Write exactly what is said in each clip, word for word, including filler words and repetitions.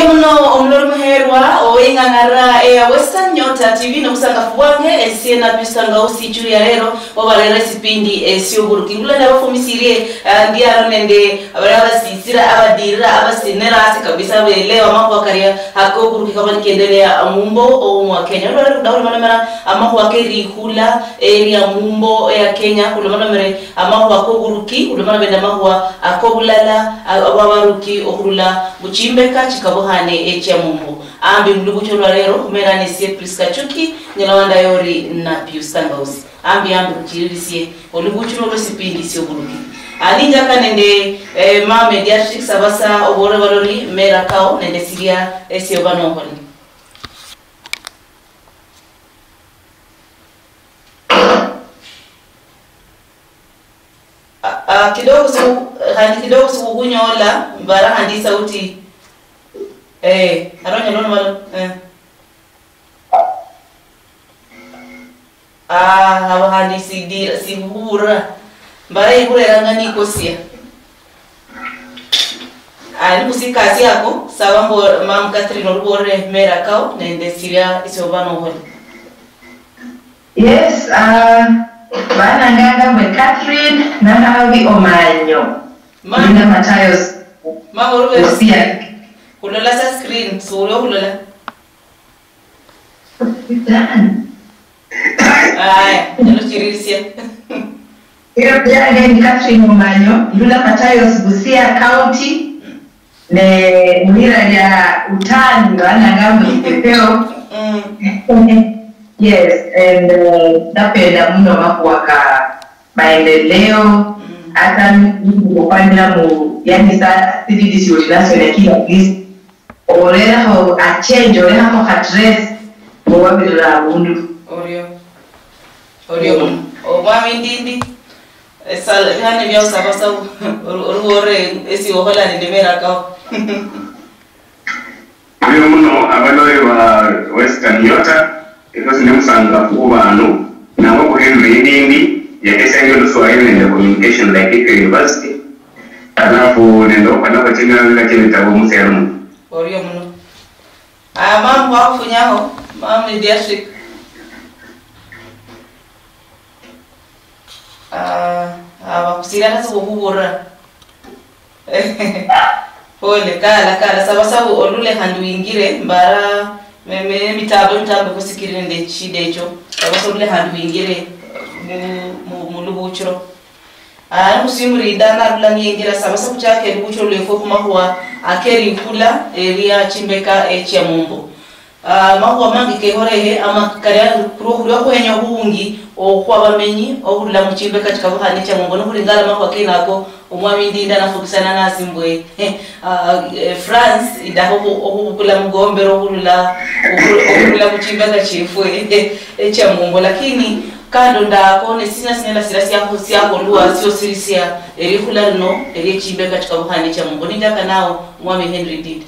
Muno omuloli muherwa ow'eng'ang'ara eya Western Nyota T V nobusangafu bwange, esie napisa nga usichuli ya lero obarera esipindi esioburuki. Ngula nabafumisirie, ah, ndiaro nende abali abasisira, abadirira, abasinera hasi kabisa, belewa amakhuwa karia akoburuki kaba nikendelea mumbo omwa Kenya. Olwali khudahulomalomera amakhuwa kerikhula eria mumbo eya Kenya, khulomalomere amakhuwa koburuki, khulomalomere nende amakhuwa akobulala, a-, abwabaruki okhurula muchimbeka chikabukhane echia mumbo. Ambi mulubucho lwa lero, khumera nesie Prisca Chuki, nyala wandayori na Pius Tangausi. Ambi, ambi khuchiririsie olubuchu nolwesipindi sioburuki. Aninjaka nende, eh, ma Mediatrix abasa obore baloli mera kao nende siria esio banohole. Ah, ah, kidogo siku-, khandi kidogo sikukhunyola, mbara khandi isauti. Eh, aronyola ono balo, eh. Ah, abo khandi sidira, sikhukhubulira. Mbara ikhureranga nikosia. Ah, nikhusikasia ako, saba mbo Mam Catherine olubolere mera kao, nende siria isio oba nohola. Yes, ah, bananganga mbwe Catherine Nahabi Omanyo. Ma- Linda Matayos. Ma olubere Osia. Khulola sa screen, suli okhulola. Done. Aya, nyala ochiririsia. Ira byange ni Catherine Omanyo, Lula Matayos, Busia County, ne mulira lya utani, bananga mu kipepeo. Mm. Yes, and, uh, napenda muno makhuwa ka maendeleo, mm, hata ni-, ni-, kwanjira mu, yani sa activities yote nasyo, lakini at least orerakho a change, orerakho kha trace, oba birira abundu. Orio. Orio. Mm. Omwami Ndindi, esala, bihane bya usaba sabu, oru-, oruwore esi okhola nende mera kao. Orio muno, abalori ba Western Nyota, efwe sine musangafu khu bandu, nabo khu Henry Ndindi, yakesianga Oluswahili nende communication Laikipia University, alafu nende okhukholakho chinganga chiebitabo musialo muno. Orio muno. Ah, mama, khwakhufunyaho, mama Mediatrix. Ah, ah, bakhusira hasi khukhuburira. Pole, kala, kala, saba, saba, olule khandi wingire, mbara, me, me, mitambo, mitambo kusikiri nende shida echo. Saba, saba, olule khandi wingire, mu, mu, mu lubuchiro. Ari khusimu lindala narula niyengira saba sa khuchaka elubucho lwefwe khumakhuwa akerikhula elia chimbeka echia mumbo. Ah, makhuwa mangi kekholehe ama karia khulwa khwenya khungi okhwa bamenyi okhurula muchimbeka chikabukhane chia mumbo, nikhulingala makhuwa kenako omwami Ndinda nafukisana nasi mbwe, ah, eh, France idakha okhu-, okhubukula mugombero okhurula, okhurula muchimbeka chiefwe echia mumbo, lakini Kando ndako, ne sina sinyala sila siakho-, siakholwa siosirisia elikhula lino eliechimbeka chikabukhane chia mumbo. Ninjaka nao, Mwami Henry Ndindi.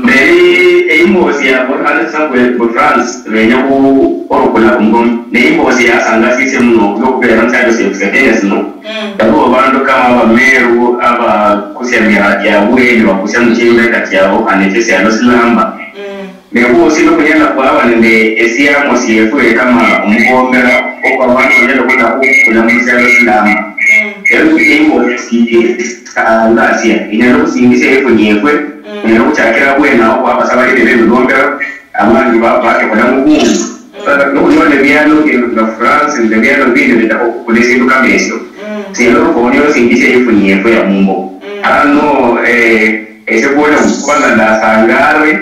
Neli eimbosi yabo, khale sa mbwe, mbwe France, benya khu-, khurukula khumbo. Ne imbosi yasangasisie muno, khulwo khubera mu sialo siefu sia Kenya sino. Mm. Yaliwo bandu kama abameru, abakusia miradi yabwe, nibakusia muchimbeka chiabo, khane chesialo silamba. Mm. Ne khuosi nikhunyala khwaba nende esiamo siefwe kama omukombera okwa bandu banyala khula khukula musialo silama. Mm. Lero nikhuyimbola sindi sangasia, inyala khusinjisia ifuni yefwe, mm, inyala khuchakira abwenawo khwaba sa bali nende ebigombero, abandu ba-, bakekhola mubundu. Mm. Sasa nokhunyola ebialo bia France nende ebialo bindi bidakha khukula esindu kama esio, mm, sinyala khukhonya osinjisia ifuni yefwe ya mumbo. Mm. Ano, eh, ese khwola khuba nga ndasangale,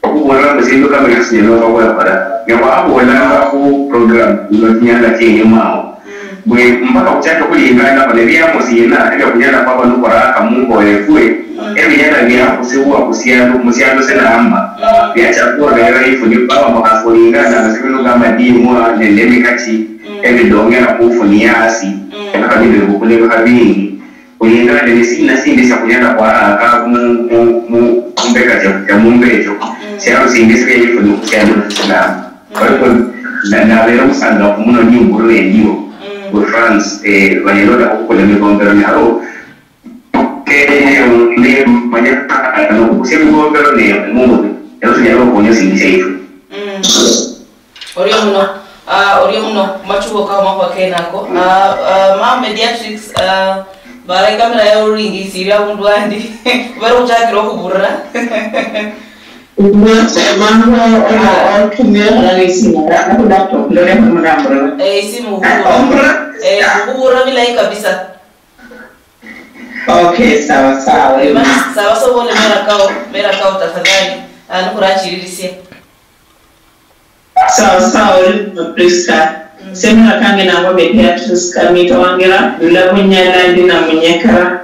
okhuboolera mbu esindu kama esio sinyala okhuba khwekhola, ne khwaboolanga khu program ino chinyanga chienyuma awo. Mm. Mbwe mpaka khuchake khulingana khuli ebiamo siina ebia khunyala khwaba nikhuraka mumbo wefwe, mm, ebinyala biakhusibwa khusialo, musialo silamba, mm, biacha khurera ifuni baba mukhasi khulingana nasi bino nga amadimwa nende emikachi, mm, ebidongera khufuni asi, mm, ebikha nibibukula ebikha bingi. Khulingane ni sina sindi sia khunyala khwaraka mu, mu, mu, mumbeka chia, chia mumba echo. Mm. Sialo sindi silia ifuni khusialo silamba. Mm. Kwa hivyo, na-, nabere omusangafu muno nimbulira endio, mm, mu France, eh, banyala okhukula migombero naro, manya, nokusia mubobero ne mungu, ero sinyala okuonia sindu siaitu. Mm. Orio muno, ah, orio muno, machubo kao makhuwa kenako. Ah, ah, ma mediatrix, ah, bara ikamera yao ringisi iri abundu andi. Bara uchakira okhuburira. Mama, otumira isimu, laptop, ndole murambura. Eh, isimu, ah, ombura. Eh, ombura bilayi kabisa. Okay, sawa sawa. Ema, sawa sawa, ole mera kao, mera kao tafadhali. Ah, nukhurachirisia. Sawa sawa, oli muno Prisca. Mm. Semera kange nangwa Beatrice Kamita Wangira, ndula Bunyala, ndi na Munyekera.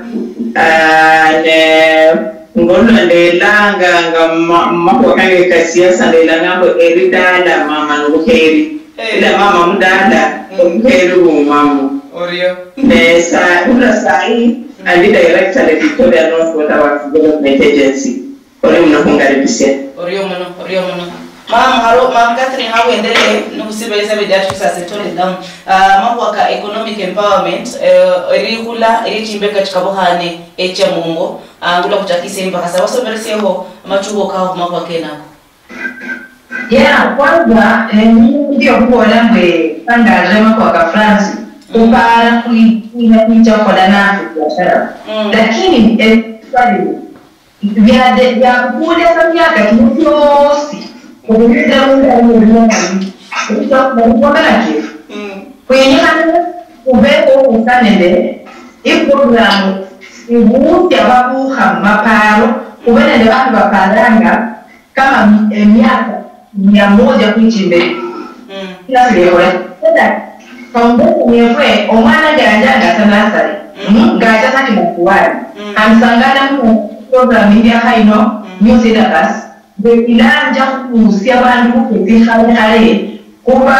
Ah, ne ngolwa ndelanga nga ma-, makhuwa kange ka siasa, ndelanga mbu eri dala mama nubukheri. Eh. Ila mama mudala, mm, obukheri bumamo. Orio. Ne sa, ula sahi, mm, ali director le Victoria North Water Works Development Agency. Orio muno khungaribisia. Orio muno, orio muno. Ma'am, haro, Ma'am Catherine, how endele, nukusiba Elizabeth Beatrice as a tone down. Ah, makhuwa ka economic empowerment, eh, erikhula, eri chimbeka chikabukhane, echa mungo, ah, ngula kuchakise imbakha. Sa wasomeresieho amachubo kao makhuwa kenako. Yeah, kwanza, eh, ndio kubola mbwe, kanga makhuwa ka France, mm, kupara kui-, kuina kuicha kola nafu biashara. Mm. Lakini, eh, bya-, byakukulesa myaka kino kyosi, okhubirira munda muli mwomu, okhucha khumubonera kyefu. Mm. Khwenyekhana khubeho khusa nende iprogramu ibuusya babukha mumaparo, khube nende bandu baparanga kama mi-, emiaka mia moja kwicha imberi. Mm. Sina sibekhola. Sasa, foundation yefwe, omwana nganjanga sa nasari. Mm. Mm, ngacha sa kimakuwani. Mm. Ansangana mu program ya khaino, mm, new syllabus. Nge ilanja khukusia bandu khukhwitsi khale khale, khuba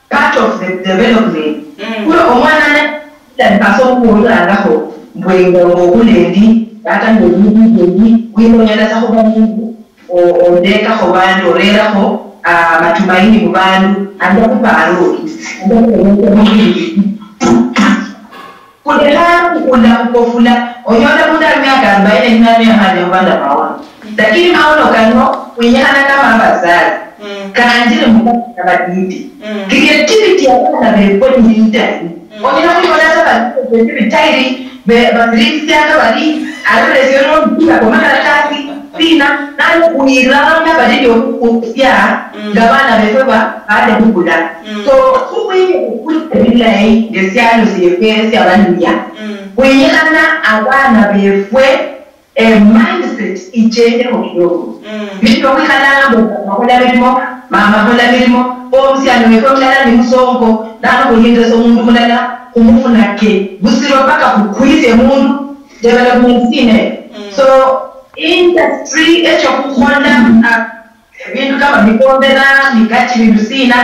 part of the development. Mm. Khulo omwana ne, asa okhuwulirangakho, mbwe ngo, ngo khulendi, ata ngo ndi, ndi, ndi, wino onyala sa khuba mundu, o-, ondekakho bandu, orerakho, ah, matumaini mu bandu, anda khuparoli, anda khuparoli. Khulekha khukula khukofula, onyola mundu ali miaka arobaini, ni miaka mia khandi khubanda maono. Lakini maono kano, khwenyekhana kama abazali, mm, kanjire mubana badidi. Mm. Creativity ya bana befwe ni indayi. Mm. Onyala khubona sa bali bitairi, be-, basirisianga bali, arulesio no mpira kwa makaratasi, sina, nani khwiranga bali ndio khukusia, mm, nga bana befwe ba-, bali khukula. Mm. So, khukwiye khukula bilayi, nge sialo siefwe sia Baluya. Mm. Khwenyekhana abana befwe, eh, mindset ichenjekho kidogo. Mm. Bindu bya khwikhalanga mbu, mama khola milimo, mama khola milimo, kho omusiani wefu omulala ni musongo, nano khulindire sa omundu mulala, khumufunake busiro paka khukwisie mundu, development sine. Mm. So, industry echo khukhola, ah, ebindu kama mikombera, mikachi, bindu sina,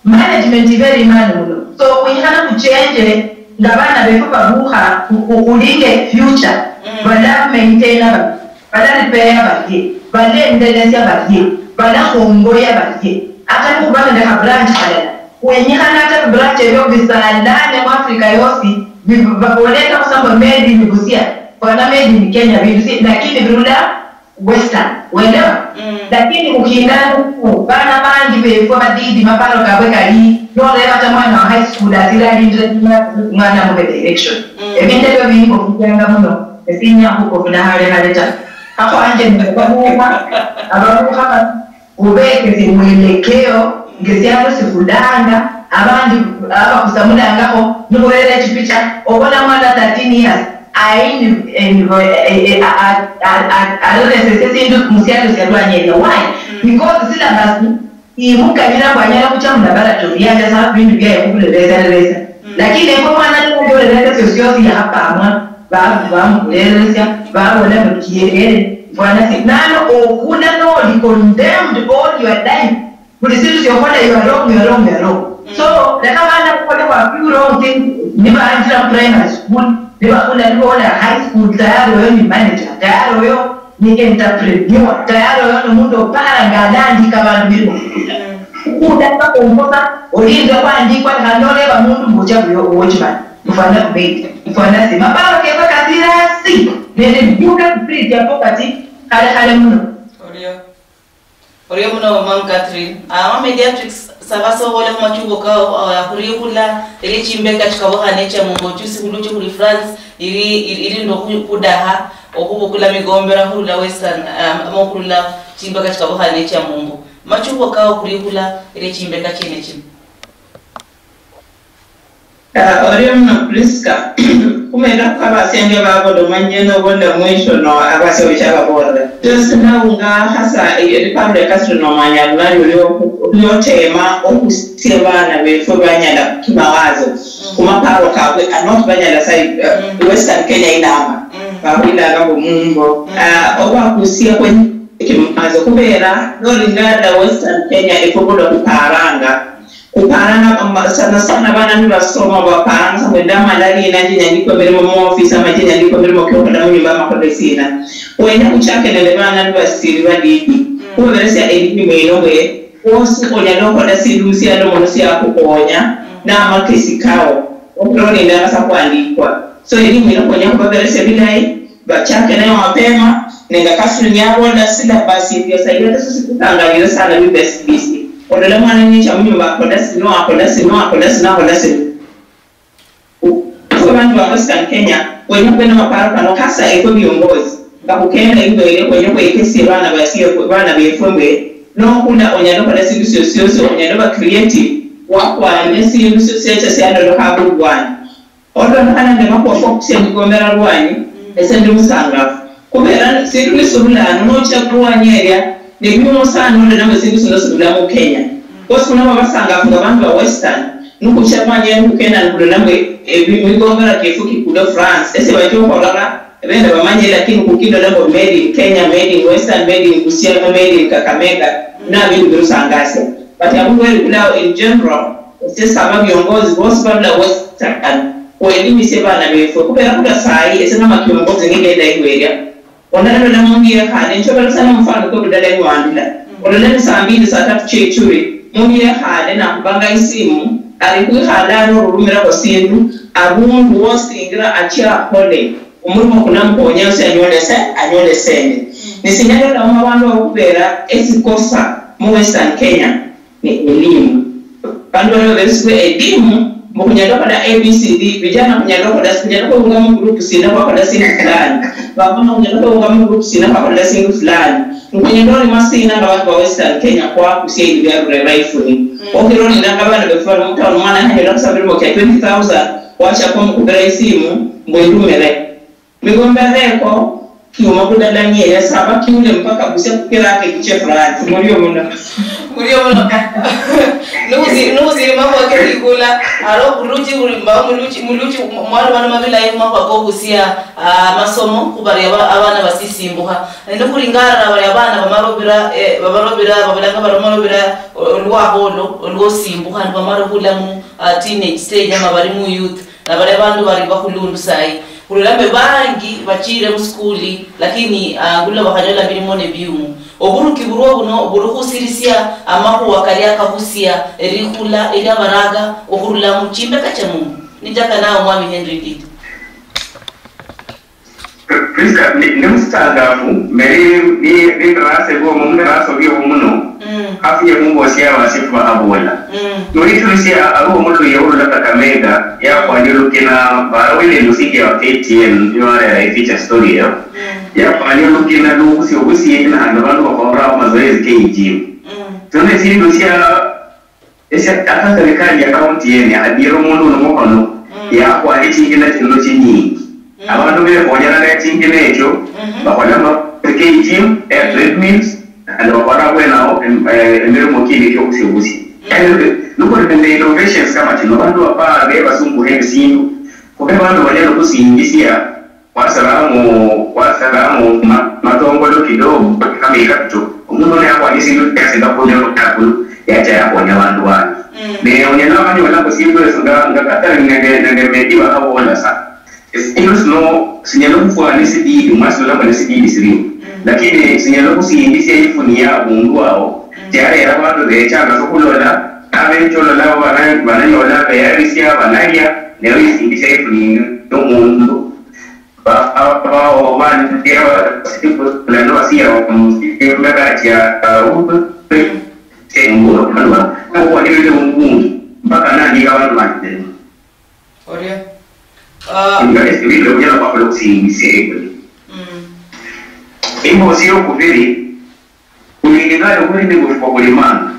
management ibe eri imani muno. So, khwenyekhana khuchenje nga bana befu babukha khu-, khu-, khulinge future, mm, bala maintaina barie, bala repair barie, bala endelesia barie, bala khongoya barie. Ata nikhuba nende kha branch khalala, khwenyekhana ata bibranch ebio bisalane mu Africa yosi, bi-, ba-, babolekho sa mbu made in Busia, fwana made in Kenya, bindu si-, lakini birula Western, welewa? Mm. Lakini khukhindana, bana bangi befwe badidi maparo kabwe kali, noreba ta mwana wa high school atira alindire mwana mube direction. Mm. Ebindu ebyo bimbo khujanga muno, esinya khukofuna hale hale ta. Akhwanje nende babukha, ababukha ba-, ubekese mwelekeo, nge sialo sikhulanga, abandi abakusamulangakho, nikhurera echipicha, obona mwana thirteen years, aini, eh, eh, eh, a-, a-, a-, a-, areresese esindu musialo sia lwanyi eria. Why? Mm. Because syllabus imukanyira mbu anyala khucha mu laboratory, yacha sa bindu byaye khubuleresa leresa. Mm. Lakini efwe mwana nikhujolera esio siosi yakhapamwa, ba-, bamubuleresia, babola mbu kiyekere, fwana si-, nano okhula noli condemned all your life. Buli sindu siokhola, you are wrong, you are wrong, you are wrong. Mm. So, lekha abana bakhole a few wrong things, nibaanjira mu primary school, nibakhula nibola high school, tayari oyo ni manager, tayari oyo ni entrepreneur, tayari oyo ni mundu opara nga alandika abandu milimo. Mm. Khula mpaka ombosa, olinde khwandikwa, khandi noreba mundu mbu ocha buyo, watchman, mfwana kumaid, mfwana si. Maparo kefwe kasira si. Nende buda spirit ya poverty khale khale muno. Orio. Orio muno, Mama Catherine. Ah, Mama Mediatrix, saba sobole khumachubo kao, ah, khurikhula, eri chimbeka chikabukhane cha mumbo, chusi khuluchi khuli France, iri, iri, iri ndo khu-, khudaha, okhubukula migombera khurula Western, ah, ama khurula chimbeka chikabukhane cha mumbo. Machubo kao khurikhula, eri chimbeka chiene chino. Ah, orio muno Prisca, khumera khwabasiange babola omanyie nobola mwisho no abasio bicha babolera. Just now nga hasa, eh, Republic Castro nomanya lunali olio, oliotema okhusia bana befwe banyala kimawazo, khumaparo kabwe, are not banyala side, eh, Western Kenya inamba. Bakhwilanga mbu mumbo. Ah, obakusia kwenye kimawazo, khubera nolinga dala Western Kenya efwe bula khuparanga. Khuparanga, ama-, sana sana bana nibasoma baparanga sa mbu ndamala lina nje nyandikwe mirimo mu office ama nje nyandikwe mirimo kiokhola munyumba ama khole sina. Wenya khuchake nende bana nibasiri badidi. Khubaberesia elimu ino mbu bosi onyala okhola sindu musialo muno siakhukonya namakesi kao. Okhulonda sa khwandikwa. So elimu ino khwenya khubaberesia bilayi. Bachake nayo mapema, nenga Catherine yabola syllabus ebio sa yata sisikukangalire sana bibe S B C. Olola mwana nicha munyumba akola sino, akola sino, akola sino, akola sino. Fwe bantu ba Western Kenya, wenya kube namaparo kano, hasa efwe biongozi. Nga khukenda ibwele, khwenya khwekesie bana basie, bana befwe mbwe, nokhula onyala okhola sindu siosi siosi, onyala oba creative, wakwanya sindu siosi siosi siandolokha abulwanyi. Olondokhana nende makhuwa kokhutsia migombera lwanyi, ese ndi musangafu. Khubera sindu nisirula ano nochia lwanyi eria, nebiumo sana nolola mbu esindu sino sirula mu Kenya. Bosi khunaba basangafu nga bandu ba Western, nikhuchia lwanyi eria nikhukenda nikhulola mbu ebi-, migombera kiefu kikule France. Ese bachia okhurora, ebende bamanye, lakini khukilola mbu made in Kenya, made in Western, made in Busia, made in Kakamega, na bindu birusangasia. But abundu weri khulao in general, ese saba biongozi bosi barula Western, khwelimishe bana befwe, khubera khula sayi, ese nama kiongozi ningenda iweria. Onalola mundu yekhale, nchola sana mfano kwe budala iwandula. Olola ni saa mbili, saa tatu chechuri, mundu yekhale nakhubanga isimu, ari khwikhala ano orurumiraho sindu, abundu wosingira achia akhole, omurimo kunamukonya osi anyole se-, anyole sende. Nisinyala olamo abandu abo khubera esikosa mu Western Kenya. Ni elimu. Bandu bano baberesibwe elimu, mbu khunyala okhola A B C D, vijana khunyala okhola, khunyala khwewunga mu group sina khwakhola sindu fulani, bamama khunyala khwewunga mu group sina khwakhola sindu fulani, mbu khunyala olima sina nga bandu ba Western Kenya khwakusia ebindu byarura ebaifuni. Okhira olinanga abana befu bali mu town, omwana yanyola khusa mirimo kia twenty thousand, wachaka omukubira isimu, mbu endumire. Migombera eko kiuma budala niye yasaba kiule mpaka Busia kukira ake kiche France. Murio muno. Murio muno. Nuzi nuzi makwa ke kikula aro kuluchi uli mba muluchi muluchi mwana bana mabila yo makwa ko Busia, ah, masomo kubari aba-, abana basisimbukha. Nende kulingara bari abana bamarobira, eh, bamarobira babulanga bamarobira olwabo olo olwosimbukha, nibamara khula mu, ah, teenage stage ama bari mu youth. Nabali abandu bali bakhulundu sayi, khulola mbe bangi bachire musikuli, lakini, ah, khulola bakhanyola milimo nebiumu. Oburuki burwo buno buli khusirisia amakhuwa kali akahusia erikhula elia baraga okhurula muchimbeka cha Mungu. Ninjaka nawe Mwami Henry Ndindi. Prisca, ndi, ndi musangafu, mberi ni, ni, ni darasa ebwomu, mu darasa obiomu muno, mm, hafunye khumbosia abasifu bakhabola. Mm. Noliturusia, aliwo omundu oyo orula Kakamega, yakhwanya olukina, barawile emusiki ya K T N, niyo arera ifeature story eyo. Mm. Yakhwanya olukina lwobusi, obusi, nahandi bandu bakhola mazoezi ke gym. Mm. Tone sindu sia, Ese ata serikali ya county yene adira omundu uno mukhono, mm, yakhwale chingina chino chinyingi. Mm. Abandu bekhonyeranga echingina echo, mhm, bakholamo K G M, eh, mm, treadmills, and bakhola abwenawo em-, eh, emirimo kindi kyobusiobusi. Mm. Anyway, nukuli nende innovations kama chino, bandu bapa bebasumbuhe ebisindu, khube bandu banyala okhusinjisia Khwasaramo, khwasaramo ma-, matongolo kidogo, kama ikapito. Omundu uno yakhonya esindu siasi nga khunywa mutakulu, yacha yakhonya abandu bandi. Mm. Ne onyala wanyola mbu sindu esyo nga, nga Catherine nende, nende Medi bakhabola sa. Esindu sino sinyala okhufwa nisididi, mwasilola mbu nisididi sirio. Mm. Lakini sinyala okhusindisia ifuni ya abundu awo, mm, chiarera abandu bechanga sa okhulola, abenjolola abo bana-, bananyola, beyarisia, banalia, ne isindisia ifuni yomundu. Ba- ba- bawo bandi abasikulana basiya omusimbakatya mpaka nandika abantu bandi. Orio. Ah, Nga ebintu okunyala kwakola okusingisya ebyo. Mm. Emboosi yokubiri, kulingana obulimi bwefu obulimanga.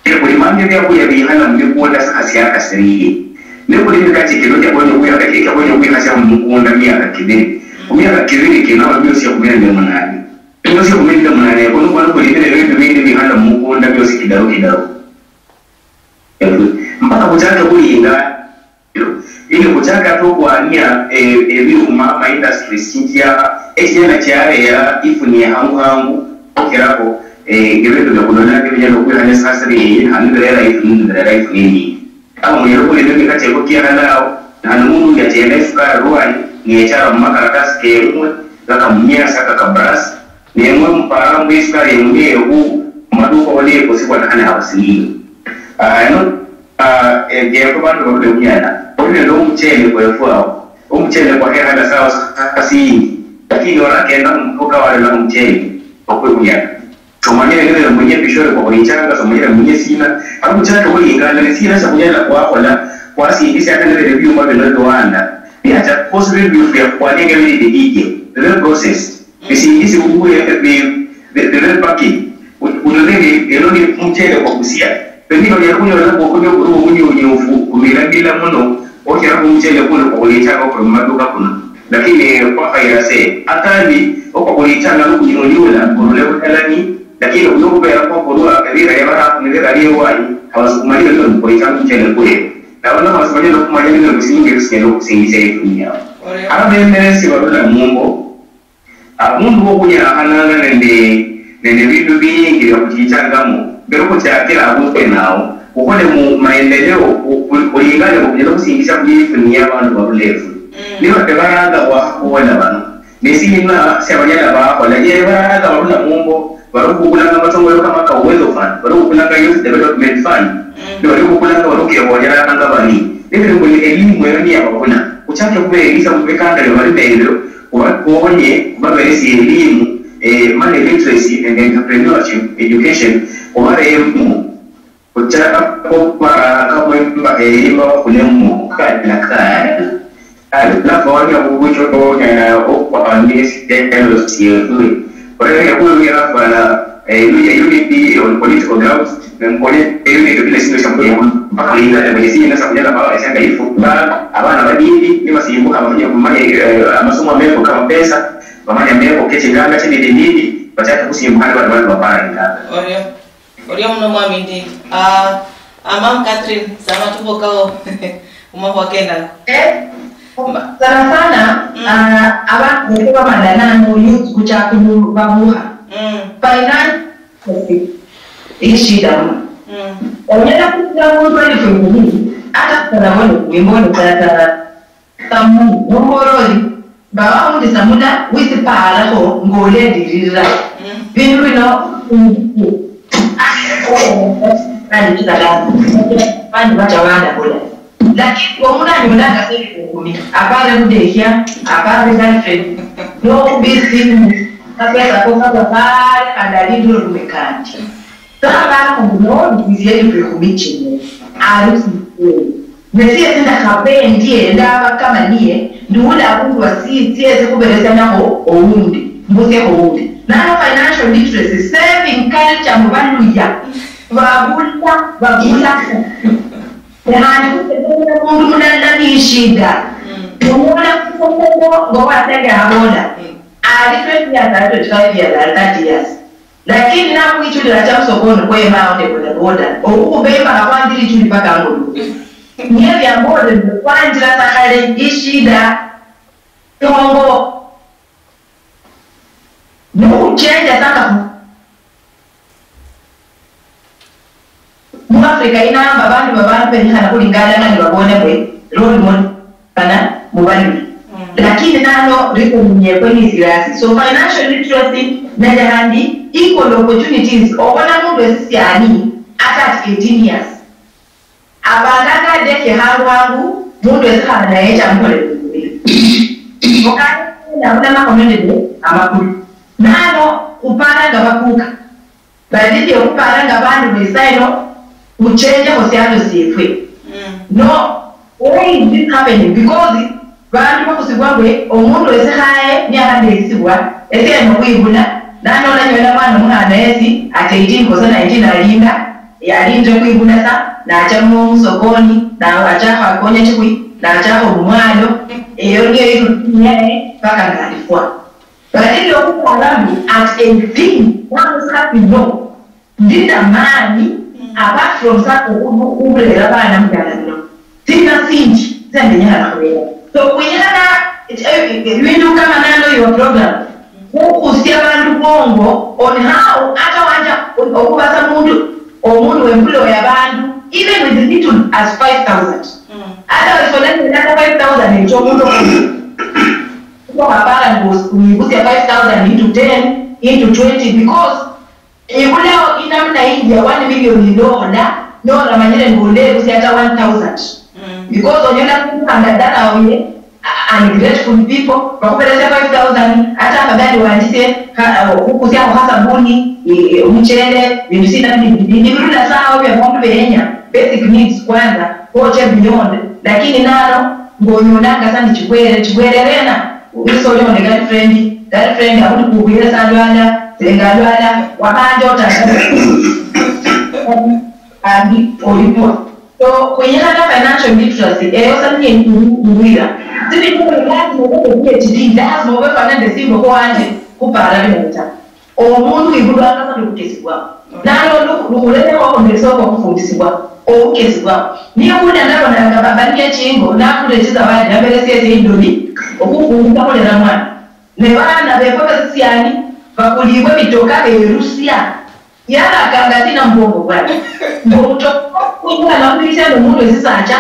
Kile kulimanga ebyakulya bikhala mumikunda saha syakasiriye. Ne kulimi kati kino kyakonya okwikhasya mumukunda myaka kibiri. Kumyaka kibiri kino aba myosi ekhumi nende munane. Myosi ekhumi nende munane eko nokwo nokulimire ebintu bindi bikhala mumukunda myosi kidaru kidaru. Mpaka kuchaka kulinga ili khuchaka ata okhwania ebyuma ama industries chinjiakha echinyala chiareera ifuni ehangu hangu okhukhirako ebindu bia khulolanga ebinyala okhwikhana esasiri yeye khandi birera ifuni nibirera ifuni inyingi. Ama munyala okhulima emikate eko kiekhala ao khandi omundu undi achenda esukari rwanyi niyechara mumakaratasi keng'we ngakamunyasa kakabrasi. Neng'we mupara mbu isukari emuliekhu mumaduka oba niyekosibwa nakhane haba silingi? Ano engekho bandu barule ebunyala, oli nende omuchele kwefwe ao, omuchele kwakhekhana sawa silingi, lakini orakenda mumuduka warela omuchele okwebuyala. Somanyire nibere munye pishori kwakhwichanga, somanyire munye sina, ari muchaka olingana ne sina sakhunyala khwakhola khwasingisia ata nibere ebyuma bino Rwanda biacha kosi bindu bifwe khwalinga bili bidije bibe processed. Bisingisi bubule bibe paki. Uno nini eno ni mchele kwa kusia. Pengine unyala kunyola kwa kunyo kuru munyo unyofu kumila bila muno. Okira ku mchele kuno kwa kulichanga okura mumaduka kuno. Lakini kwa khaira se atani okwa kulichanga lukunyonyula kurule butalani. Lakini uno kubera kwa kurwa kabira ya bara kumira ya wani hawasukumalira ndio kulichanga mchele kule. Nabona hawasukumalira kumanya ndio kusinga kusinga kusinga ifunya. Ababemeresi barula mumbo, abundu wokhunyahananga nende nende bindu bingi biakhuchichangamo, mberi okhuchakira abundu enawo, khukhole mu maendeleo, khulingane khunyala okhusinjisia khulifuni yabandu barula efwe. Niba tebaranga khwakhabola bano, nesina siabanyala bakhola? Ye baranga barula mumbo, bari okhukulanga amatongolo kama ka Uwezo Fund, bari okhukulanga Youth Development Fund, nibari okhukulanga bari okhukekhonyeranga bari, nibiri mbu elimu eyo niyababula, khuchake khubeelisa mubikanda bia bali nende, khubakonye, khubaberesie elimu, eh, money literacy and entrepreneurship education, khubaremu, khuchaka khubaraka mwemba eyi bakhulemu kali na kali. Alafu awali abubucho na okwamire sitendo siefwe. Orere khulwira fala, eh, luya unity on political grounds, nemukole unity bila sindu shambuya mpaka lingana mwenye sina sa kunyala bawa sanga ifu. Ba abana badidi ni basimbuka bamanya kumanya, eh, amasomo ameko kama pesa, bamanya meko kechinganga chibidi bidi, bachaka kusimbuka ni bandu bandu bapara inganga. Orio. Orio muno mwami ndi. Ah, ah, Ma'am Catherine, sama tubokawo. Umakhuwa kenda. Eh, sana sana, mm, ah, abantu bete bamadana no youth kuchakulu babuha. Mm. Finance ishida muno. Mm. Onyala kuchira omuntu alifu ekhumi, ata sana bone, wimone tata. Kamu, nomboroli, nga wawulisa mula, wisipahalakho, nga olendiririra. Mm. Bindu bino, bandu bacha bandabula. Lakini omundu anyolanga sendi ekhumi, apare budekhia, apare girlfriend, nokhubisimu, kapesa ko kaba kale, khandi alindire olume kandi. Kaba khumulondisie elikhu ekhumi chino, arusi mukulu. Ne siesi ndakhaba endie, ndaba kama niye, nduula abundu wa si-, siesi khuberesanakho owundi, mbusiekho owundi. Nano financial literacy, saving culture mu baluya, babula, babula. Ne khandi khutegeera omundu mulala ni ishida. Onyola khutegeera ngo wasenge abola, ali twenty years, ali twenty-five years, ali thirty years. Lakini nakwichulira cha musokoni kwema awo ne bodaboda, okhukhumba embakha khwanjira ichuli paka angolobe. Niye byamboole mbu khwanjira sa khale ishida tongo. Nokhuchenja saka mu Africa inamba bandu babandu benyikhana khulingalanga nibabone mbwe role model. Kana mubalimi. Mm. Lakini nano riko munyekwe ni sirasi. So financial literacy nende handi equal opportunities. Obona mundu esisiani ata at eighteen years. Abanga kadeke hangu hangu, mundu esikhana naye chamukole kumubili. Okane Abula amakhono nende amakulu. Nano khuparanga bakuka. Badidi okhuparanga bandu besaino khuchenjekho sialo siefwe. No, why is this happening? Because bandu bakhusibwa mbwe omundu wesikhaye niyakhadesibwa, esiali nokhwibula, nano olanyola mwana omukhana yesi at eighteen kosa nineteen alinda, yalindire khwibula sa, nacha musokoni, nachakho akonya chikwi, nachakho omwalo, eyo niyo irutini yaye paka ngalifwa. Badidi okhubola mbu at eighteen, mwana omusikha sino, ndi na maani, apart from sa okhu-, okhurera abaana mudala muno. Sina sinji, sya ndenyekhana khurera. So, khwenyekhana, eh, eh, ebindu kama nano your program, khukhusia abandu bongo on how, ata wanja okhubasa mundu, omundu wemploya abandu, even with little as five thousand. Ata wifuna five thousand echo omundu okhandi. Khwapara mbu wibusia five thousand into ten, into twenty, because ibulao inamna india one million ilola, noramanyire mbu olebusia ata one thousand. Because onyola kukhanda dala oye, uh, ungrateful people, bakhuberesia five thousand, ata afadhali wanjise, khukusiakho khasabuni, eh, omuchele, bindu sina bindi, bindi birula sawa bia bandu benya, basic needs kwanza, khoche beyond. Lakini nano, ngonyolanga sa nichibwere, chibwere rena, uso yone girlfriend, girlfriend, abundi kuhwire sa lwala, senga lwala, wabanja otanga. Andi, olipwa. So, khwenyekhana financial literacy, eyo sa niye ingwira. Sili kuwe lazima ube PhD, lazima ube fana nde simbo kwa anje, kupara leta. Omundu wibulwanga sa nokukesibwa. Nalo lu-, lukhulekho okhumesa okwo okhufundisibwa, okukesibwa. Niye khulya nabonanga baba niye chingo, nakhula echizawadi, nabelesia esie indoli, okhufundisa khulera mwana. Ne bana befwe besisiani, bakulibwe bitoka berusia. Yarakanga sina mubwongo bwanje? Mbu omutoka, omwana wamulilisya nomundu wesisacha,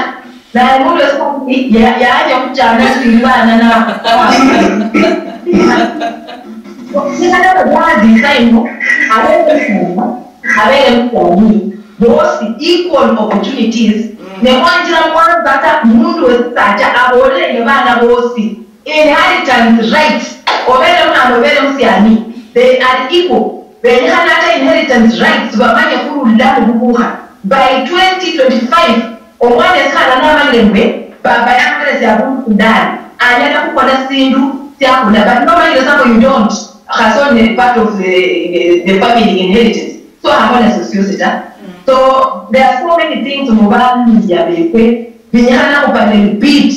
naye mundu wesisacha ya-, yacha khuchana sili bana na-, na-, Nikata bazazi saino, abere musumba, abere musani, bosi equal opportunities, ne khwanjira mwanza ata mundu wesisacha abolere bana bosi inheritance rights, obere mwana, obere musiani, they are equal. Benyekhana ata inheritance rights bamanye khurula mubukukha. By twenty twenty-five, omwana esikhana namanyire mbwe baba yamuberesia abundu fulani, anyala khukhola sindu siakhula, but nomanyire sa mbu you don't, khasi oli part of the, the, the family inheritance. So akhola sio siosi ta. So there are so many things mubaluya befwe binyekhana khupane repeat.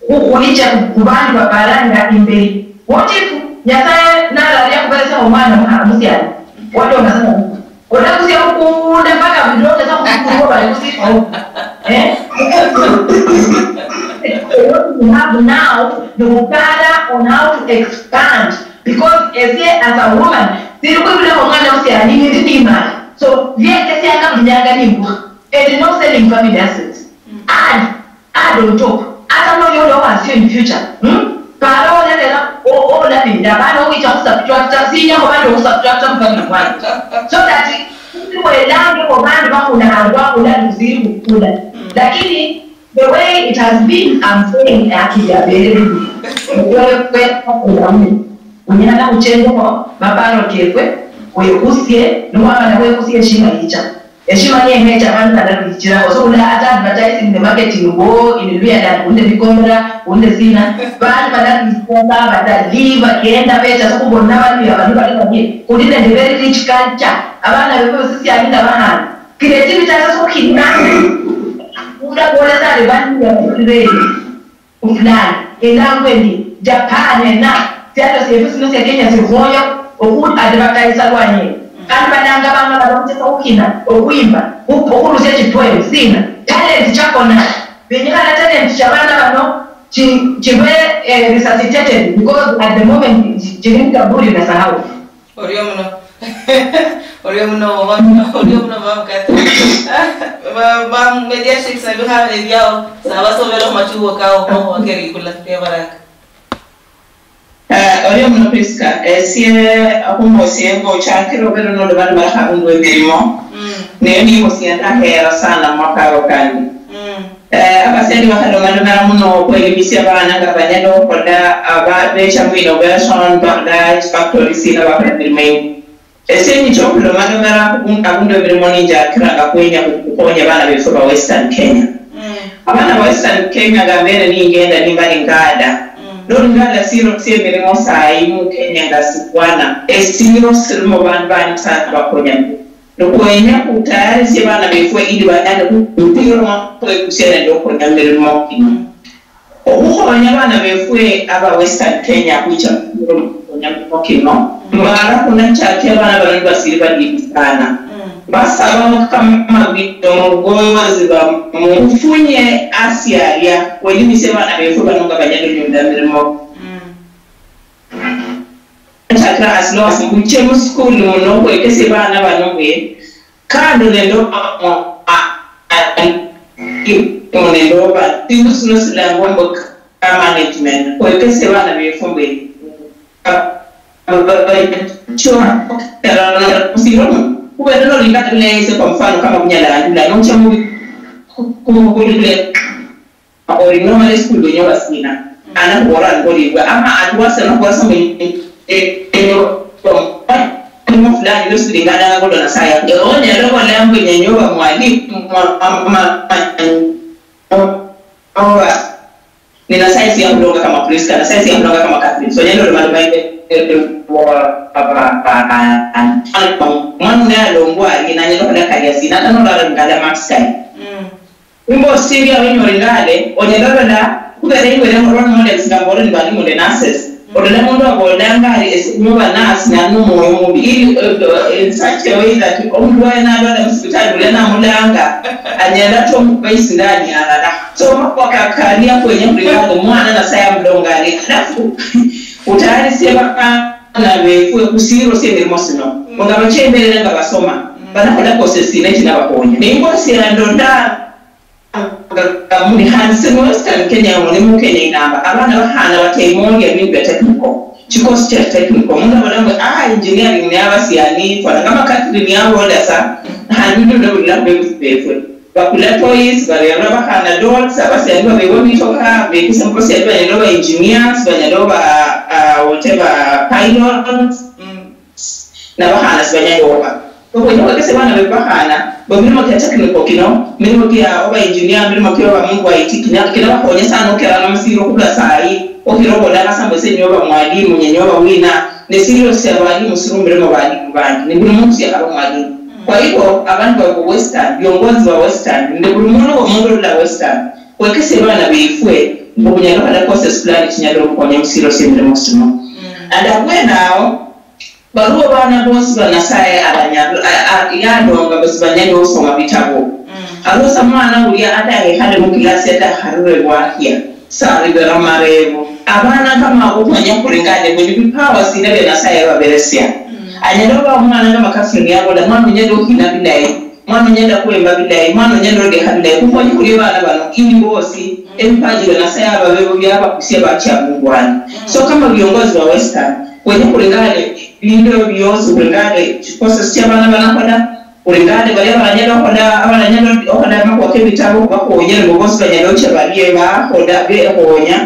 Khu-, khulicha khu-, khubandu baparanga imbeli. What if Nyasaye nalalia khuberesia omwana muha-, musiani? Watonga sana. Olakusia mukunda mpaka mdoke sa kumukunda bali kusifa huko. Eh? What we have now, ni khupara on how to expand. Because esie as a woman, sili khwibulakho omwana musiani nindi nimali. So, liekesianga buli nyanga nimbukha. And no selling family assets. And add on top. Ata noyola owasio in future. Hmm? Para olerera o-, olabinda abana owicha khusubtracta, sinyakho bandi okhusubtracta mufamily mwange. So that siwelange obandu bakhula handu akhula nusiri khukula. Lakini the way it has been, I'm saying, akili abere bibi. Kwe, kwe, kwe, kwe, unyala khuchendekho maparo kefwe, wekusie, niwamala wekusie eshima yicha. Eshima niye mecha abandu balabichira. Osobola ata advertising ne marketing bo in Luhya land, kunde bikomera, kunde sina. Bandu balabichira sa batalii, bakenda becha sa khubona Baluya bano bali baye. Kuli nende very rich culture. Abana befwe sisiali nga bahana. Creativity ata sokhina. Ula bola sa Baluya bali ready. Fulani, elangwa endi, Japan ena, sialo siefu sino sia Kenya sikhoya okhu advertise lwanyi. Khandi balanga bana bano khuchesa khukhina, okhwimba, khu-, okhurusia chipoem, sina, talent chakona. Benyikhana talent chia bana bano chi-, chibe, eh, resuscitated because at the moment chi-, chili mkaburi na sahau. Orio muno. Orio muno, orio muno, mama Catherine. Ba, ba, mediatrix na bikha ebiao, sabasobera omumachubo kao, ko wakerikula, kebaraka. Eh, orio muno Prisca, esie, ahumosie ngo, chakira obere noli bali balahabundu emirimo. Mm. Naye nihosia ndahera sana mwakaro kandi. Mm. Eh, abasendi bakhalomalomela muno okhwelimisya abaana nga banyala okhola, aba becha mu innovation, bakhola chifactory sina, bakhola emirimo indi. Esie nicho okhulomalomela khu abundu emirimo ninjakiranga khwenya khukhonya abana befwe ba Western Kenya. Abana ba Western Kenya nga mbere ningenda nimba ningada. Nolingala siro sie mirimo sayi mu Kenya nga sibwana. Esiro sirimo bandu bandi sana bakonya. Nikhwenya khutayarisye bana befwe ili banyale khupirwa khwekusia nende okhonya mirimo kino. Okhukhonya abana befwe aba Western Kenya khwicha khukhonya mirimo kino, mbara khunachake abana bano nibasiri badidi sana. Basaba Mukama bidongozi bamufunye asiaria, welimisye abana befwe bano nga banyala onyunda mirimo. Chakira as long as muche mu school muno khwekese bana bano mwe, kando nende oba-, nende oba sindu sino silangwa mbu ka management, khwekese bana befu mbu khubera nolingata bulayi ise kwa mfano kama bunyala andula nocha mu ku- ku- ku- ori nomala esikulu wenya oba sina, ana khubola ngolibwa ama atuwasa nokhwasa mu- eh, eh, mu fulani lwesilingana ngolo nasaya onyala obola mbu nenya oba mwalimu mwa- ma- ma- oba ni nasaya siyakhulonga kama Prisca, nasaya siyakhulonga kama Catherine. So nenda olumaloma mwana uno yalongwa ali nanyala okhola kalia sina ata nolala ngala max time. Imbo siri awenye olingale, onyala olola, khubera iwe role models nga mbori ni balimu nende nurses. Olola mundu abolanga ari, "Ese nyoba nurse nali nomwoyo mubi." Ili, uh, in such a way that omundu waye nalwala musipitali, ulia namulanga, anyala ata omukuba isindani alala. So, makhuwa kakalia khwenya khulinganga omwana Nasaye amulonga ari. Alafu, utayarisye bana befwe khusiro sye mirimo sino. Nga bachenderere nga basoma, banakhola courses sina chinabakonya. Ne ingo sirandonda, Muli khandi sino Western Kenya, muli mu Kenya inamba, abana bakhana bataimongia bindu bia technical, chikosi chia technical. Mundu abola mbu, "Ah, engineering ni abasiani, fwana kama Catherine yabola sa, khandi bindu bino birula khu bebusi befwe." Bakula toys, barerera bakhana dolls, abasiani babebwa mitoka, bekisa mbu basiani banyala oba engineers, banyala oba, ah, whatever, pilots. Nabakhana sibanyala oba. Okhwenya okhwekesa abana befu bakhana, mbu milimo kia technical kino, milimo kia oba engineer, milimo kia oba mundu wa I T, kina, kinabakhonye sana okherana musiro khulwa sayi, okhira obolanga sa mbu ese nyoba mwalimu, nye nyoba wina, ne siriosi sia balimu sirumiremo balimu bandi, ne buli mundu siyakhaba mwalimu. Kwa hivyo, abandu bali khu Western, viongozi wa Western, nende buli mundu wo mundu olula Western, khwekese abana befwe, mbu khunyala khukhola courses fulani chinyala okhukhonya musiro sie milimo sino. And abwene awo, Baliwo baana bosi ba Nasaye abanyal-, a-, a-, yalonga bosi banyala osoma bitabo. Alosa mwana ulia ata ekhale mu kilasi ata akharure bwakhia, saribira mareebo. Abaana kama abo khwenya khuringane mbu ni bipawa sina bia Nasaye yababeresia. Anyala oba omwana kama Catherine yabola, mwana onyala okhina bilayi, mwana onyala khwemba bilayi, mwana onyala odekha bilayi. Khukhonye khuli abaana bano ili bosi ebipaji bia Nasaye ababebo biabakusia bachia mungwani. So kama viongozi wa Western, khwenya khuringane bindu ebyo biosi, khulingane chicourses chia abana banakhola, khulingane balia baranyala okhola, abaranyala okhola amakhuwa kebitabo, khubakhonyere mbu bosi banyala ocha balie, bakhola, bekhonya,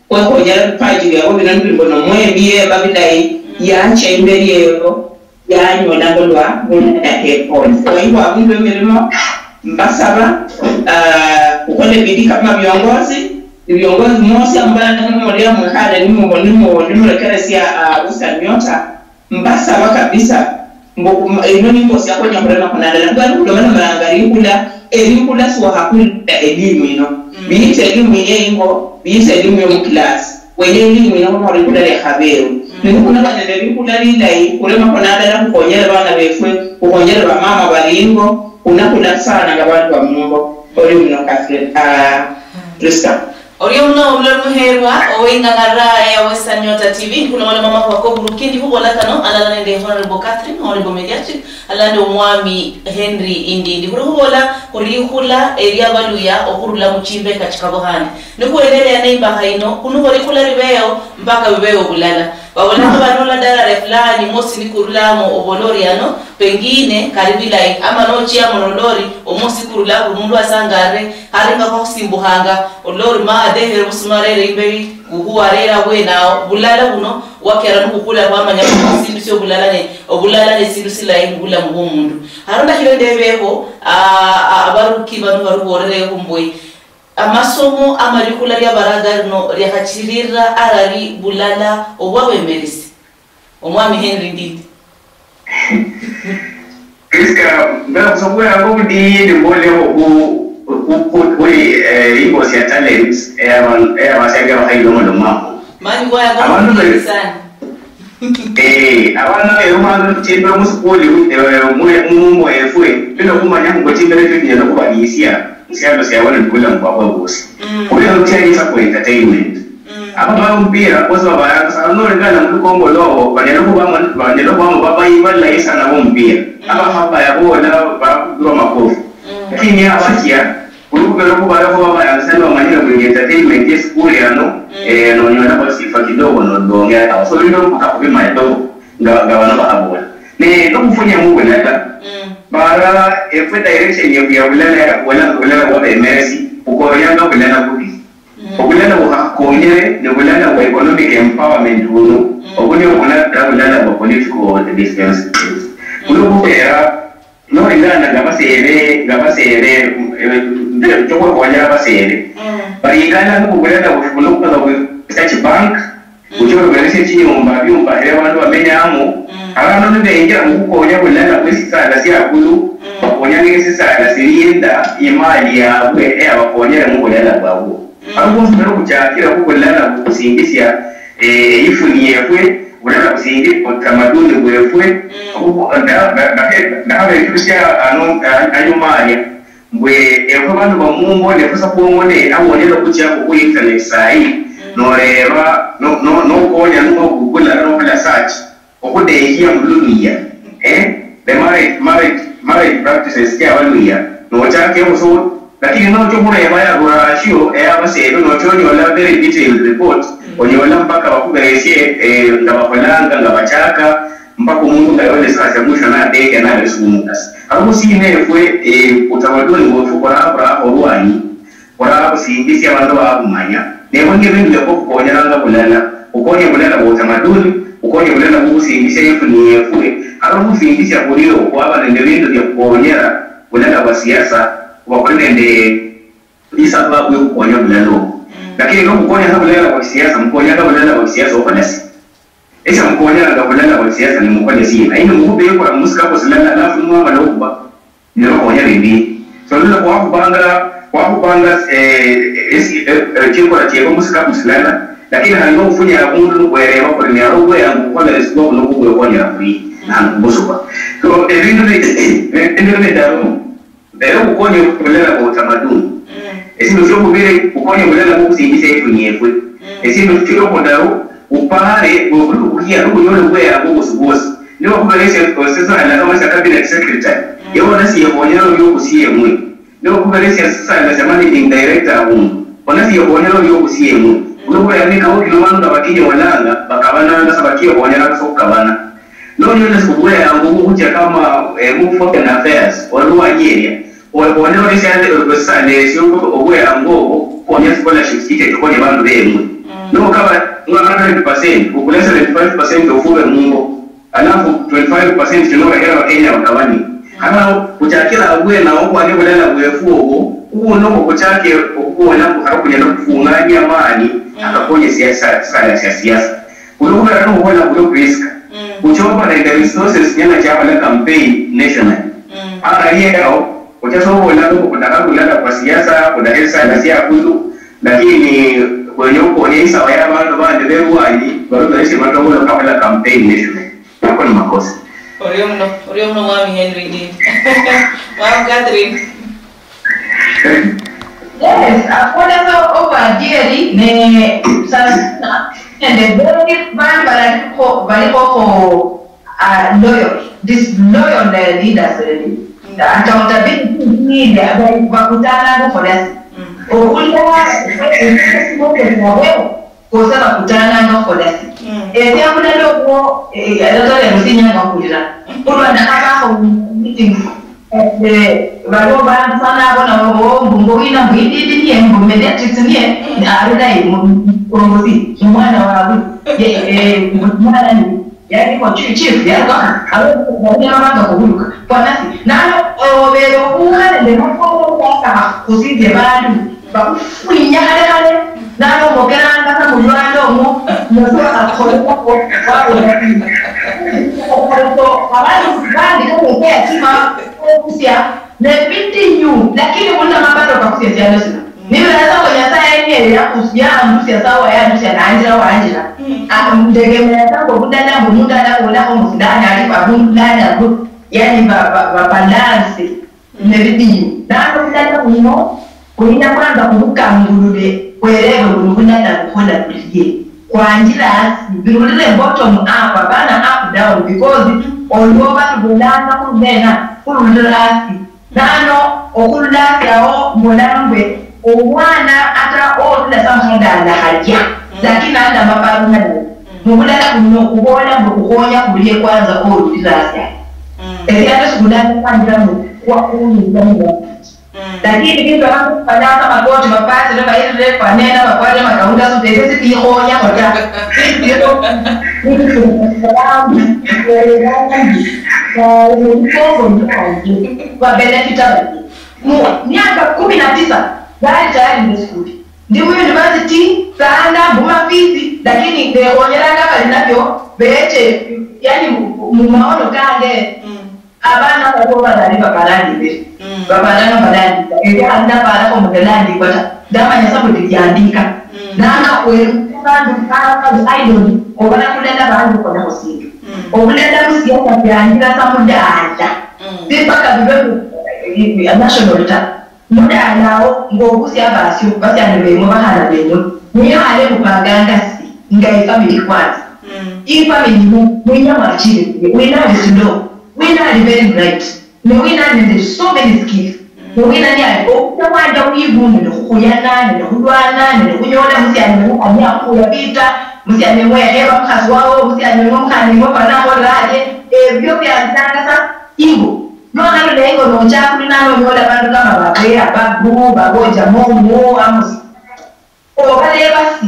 khwekhonyera ebipaji biabo bino nibili mbu nomwebie eba bilayi, yacha imberi eyo, yanyola ngolwa, ngolwa yakhekhonya. Kwa hivyo, abundu emirimo, mbasaba, ah, khukhole bidii kama viongozi, viongozi mwosi ambala nimuli mwekhale nimu-, nimu-, nimurekeresia, ah, Western Nyota, mbasaba kabisa, mbu, m-, ino ni imbosi yakhonya khurema khunalala. Mbu bali khulomalomalanga likhula, elikhula siwakhakula elimu ino. Biyitsa elimu yeingo, biyitsa elimu yomuclass. Wenya elimu ino khumala likhula liakhabeho. Nikhunaba nende likhula lilayi, khurema khunalala khukhonyere bana befwe, khukhonyere bamama bali ingo, khunakula sana nga bandu ba mumbo. Oli muno Catherine, ah, Prisca. Orio muno omuloli muherwa oweng'ang'ara eya Western Nyota T V, ndi khulomaloma makhuwa koburuki, ndi khubola kano alala nende Honorable Catherine, Honorable Mediatrix, alala nende omwami Henry Indindi. Khuli khubola khuli likhula elia abaluya okhurula muchimbeka chikabukhane. Nikhwendelea neimbakha ino, khunukho likhula libeo mpaka bibeo bulala. Babulanga banola dalala fulani, mosi nikurulamo, obola ori ano, pengine, kali bilayi, ama nochiamo nololi, omosi kurula, buli mundu asangalire, kali nga khwakhusumbukhanga, olola ori ma adehere busuma arere imberi, kukhu arere abwene ao, bulala buno, bwakera nibukula bwamanya khuli esindu siobulala ne, obulala nesindu silayi mubulamu bwomundu. Haro ndakhire ndebeho, a, a, abaruki bano baruborereho mbwe, amasomo ama likhula lia baraza lino liakhachililira arali bulala obwabemeresi. Omwami Henry Ndindi. Prisca, ndakhusabulanga obudiidi mboleho khu, khu, khu, khu, eh, ingosi ya talents, eh, aban-, eh, abasiange bakhayilomalomaho. Mani bwaya Abandu be- sana. Eh, abana berumanga khuchenda musukuli, eh, mwe-, mumumbo efwe, bila khumanya mbu chimbere chio chinyala khubalisia, musialo siabwe nende bulamu bwabwe bosi. Mm. Khubera khuchia isa for entertainment. Mm. Aba ba mupira, bosi babayanga sana, nolingana mulukongo lwobo, banyala khuba, banyala khuba mbu babayi balayi sana bo mupira. Mm. Aba khabaya bola, bakubirwa makofi. Mm. Lakini abachia, Khulwo khubera khuba alikho babayangisani bamanyire buli entertainment yesikuli ano, mm, eh, nonyolakho sifa kidogo nodongera awo. So, bino mpaka khubimanya do, nga, nga bano bakhabola. Ne, nokhufunya mubulala, mm, bara efwe direction yefu ya bulala, ya bulala, bulala bwa bemeresi, bukonyanga bulala bubi. Mm. Obulala bukhakhonyere, ne bulala bwa economic empowerment buno, mm, obu nibwo bulala, bulala bwa political dispensation. Mm. Khulwo khubera, Nolingana nga baseere, nga baseere, eh, nde chokhwekhonyera baseere. Mm. Balingana nobulala buno buno bwe such bank, mm, buchorweresia chinyumba, byumba, eh, abandu bamenyamo. Mm. Abandu nibenjira mukhukonya bulala bwesisala siakulu, mm, bakonya nesisala silinda imali yabwe, eh, abakonyere mubulala bwabwe. Mm. Abo bosi bali khuchakira khubulala bukhusindisia, eh, eyifuni yefwe, bulala busingi, obutamaduni bwefwe, mm, obu-, nda-, nda-, nda-, ndakhabechusia ano, a-, anyuma alia, mbwe efwe bandu bamumbo, nefwe sakhwong'one, awonyala okhuchiakho khu internet sayi, mm, noreba, no-, no-, nokonya, nokugula, nokhola search, okhudehia mululuya, eh, the marriage, marriage, marriage practices chia abaluya, nochaka ekhusoma, lakini nocha okhureba yarula ashio, eh, abasebe, nocha onyola very detailed report, mm, onyola mpaka bakhuberesie, eh, nga bakholanga, nga bachaka, mpaka omundu nga yolesakhasia mwisho nadekha nali siumukasi. Khabe khusina efwe, eh, utamaduni bwefu khurabura olwanyi, khuraba khusindisia abandu bakhumanya, nebo nibio bindu bia khukhukhonyeranga bulala, khukonye bulala bwa utamaduni, khukonye bulala bwa khusindisia ifuni yefwe, khabe khusindisia khurio khwaba nende bindu bia khukhonyera bulala bwa siasa, khuba khuli nende isababu yokhukonya bulala obo. Mm. Lakini nokhukonya sa bulala bwa siasa, mukonyanga bulala bwa siasa okhola si? Esha mukonyanga bulala bwa siasa ni mukhola sina? Ini mukhubekura musikapo silala alafu nimwamala okhuba, nilokhonya bindi. So, lula khwakhupanga, khwakhupanga, eh, esi-, eh, eh, chikora chieko musikapu silala, lakini khandi nofunya abundu nokhwereba khuri ni ari obweyangu bukhola esikwa buno bubwekhonyera khuri nanu khubusuba. So, ebindu bi-, ebindu bidaru, mbere khukonye obulala bwa utamaduni. Mm. Esindu syokhubiri, khukonye obulala bwokhusindisia ifuni yefwe. Mm. Esindu syokhundaru, upare obuli obukhia nobunyole obweyangu bwosi bwosi. Niba khuberesia esisala kama sia cabinet secretary, mm, yabona siyekhonyera oyo obusiemwe. Niba khuberesia esisala sia managing director abundu, bona siyekhonyera oyo obusiemwe. Mm. Olwokhubera mikabo kino bandu nga bakinyolanga, bakabananga, sabakiyekhonyera busa okhukabana. Nonyola obweyangu bukhucha kama, eh, mu foreign affairs, olwanyi eria, okhonyera esisala esio obweyangu obo, khukonya scholarships chicha chikhonya bandu bemwe. Mm. Nokaba nga hundred percent, okule seventy-five percent ofube mungo. Alafu twenty-five percent chino orekhera Abakenya bakabanie. Khabe ao khuchakira abwene ao khwali bulala bwefu obwo, khuno okhuchake okhubola mbu khali okhunyala okhufungania amaani, mm, akakonya siasa, sala sia siasa. Khuno khubera nokhukhola khuno Prisca. Mm. Khuchoba nende resources chinyala chiakhola campaign nationally. Mm. Arali ao, khucha sobola mbu khudakha bulala bwa siasa, khudakha esala sia akulu, lakini khwenya okhukonya isawa ya bandu bandi belwanyi, barumireshe matongolo kakhola campaign nationally. Ako ni makosa. Orio muno, orio muno Mwami Henry Ndindi. Mwami Catherine. Yes, akhwolesa obwadieri ne sana sana nende bandi bandu balikho, balikho kho, ah, loyal, disloyal, eh, leaders, eh, accountability ninde bakutana khukhola si. Mm. Okhula, okhula, okhula, Kosa bakutananga okhola si. Mm. Esia bulala okwo, eh, eh, tata lero sinyanga okhulira. Khulwa ndakhabakho meetings, eh, eh, baliwo bandu sana abona, oh, mbu, mbu wina, mbu ididi niye, mbu mediatrix niye, mm, arulayi, mbu, mbu, mbu si, mwana wabwe. Ye, eh, mbu mwana ni, yani, kwa chi-, chief, yani, kwa, abo, banyama banga kubuluka. Kwa nasi, nalo, eh, obere obuha nende maforo, kaka, kusinzia bandu. Bakufwinya khale khale, nano omokeranga sa mulwanda omwo, noso akholekho, wabola. So, abandu bandi kama yatima, okusia, ne bidinyu, lakini khuli namaparo kakusia sialo sino. Nibirasa kwa Nyasaye niye yakus-, yaandusia sawa, yaandusia nanjira, wanjira. Mm. Ah, ndegemea sa ngo budala, ngo mundala, ngo nako, ngo fulani, ali babu, fulani, abu, yani ba, ba, ba balance. Nebidinyu. Nano bulala buno, khwenya kwanza khubukangulule, khwerebe mbu nibulala bukhola burie. Khwanjira hasi, birulire bottom up, abana up down, because olwo batubolanga khurubena, khurulira hasi. Nano okhurula hasi awo, mbolanga mbu, omwana ata orula sa mukhadala khalia, lakini ali namaparo malayi. Mubulala buno, khubola mbu khukhonya khurie kwanza orulira hasi. Esialo sikhulanga kwanjira mbu, khwa-, khurulira mu Mm. Lakini bindu abantu balanga makoti mapasi, no bayirire kwa nena, bakwate makaunda suti, ebyo sibikhonya kho ta. Babenefita bati. Mu miaka kumi na tisa, bali tayari mu school. Ndi mu university, sana, mbuma fees, lakini bekhonyeranga bali nabyo, beche, yani, mu, mu maono kange. Mm. Abana baliwo balali baparanga ebere. Mm. Baparanga balandika. Ebyo handi naparako mbu ndalandikwa ta. Ndamanya sa mbu ndiandika. Mm. Nanga kweli, bandu, bandu idol, obona kulala bandu kola kusindu. Mm. Obulala musiasa byangira sa mudala. Mm. Sipaka bibe mu, eh, national ta. Mudala awo, ng'obusia abasio, basiani benywe, bakhana benywe, mwikhale mupanganga si, nga ifamily kwanza. Mm. Ifamily mu-, mwinya mwachire, wina ali slow, wina ali very bright, ne wina ali nende so many skills. Mm. Ne wina ni ali, obusia bwanja khwibundu, nende khukhuyana, nende khulwana, nende khunyola musiani wenywe khani akhuya vita, musiani wenywe ekheba mukhasi wawo, musiani wenywe mukhana wenywe fwana akholera arie, ebyo byanzanga sa ingo. Nonalola ingo nocha kuli nano onyola bandu kama Babea, Babu, Bagoja, Momo, Amos. Obareba si.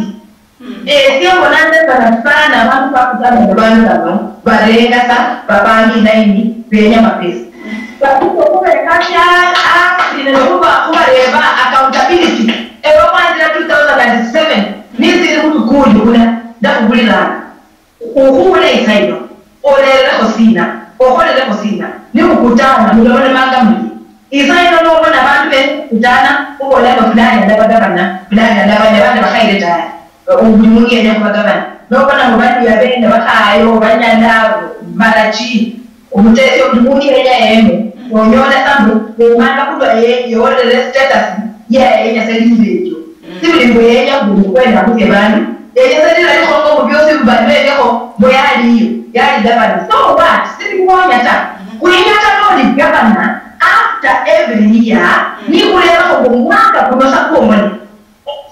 Mm. Eh, esie mbonanga sana sana bandu bakutana ne bandu bano, barenga sa, bapanga ilaini, benya mapesa. Mm. Lakini okhubereka sia, ah, sine nokuba, khubareba accountability. Ewe khwanzira two thousand and seven, nisiri mutukundi bula, ndakhubuliranga. Ukhuula isaino, olererekho sina, okholerekho sina, nimukutana, mulomalemanga muli, isaino nobona abandu bene kutana, khubola mbu fulani alaba gavana, fulani alaba, ne bandi bakhayire tawe. Buli mundu yenya khuba gavana. Nobona mbu Baluya bene bakhayo, Banyala, Marachi, Omuteesi omutukundi yenya eeme, nonyola sa mbu, omwana khulwa ye-, yeholere status yaye yenya sa lile elyo. Mm. Sibuli mbu yenya mbu mukwenda khutsia bandu. Yenya sa lile likhongo mbu biosi mbu bali beliho, mbu yaliyo, yali gavana. So what? Sibikhuhonya ta. Mm-hmm. Khwenya ta noli gavana, after every year, mm, nikhurebakho mbu mwaka kuno sa kwomole.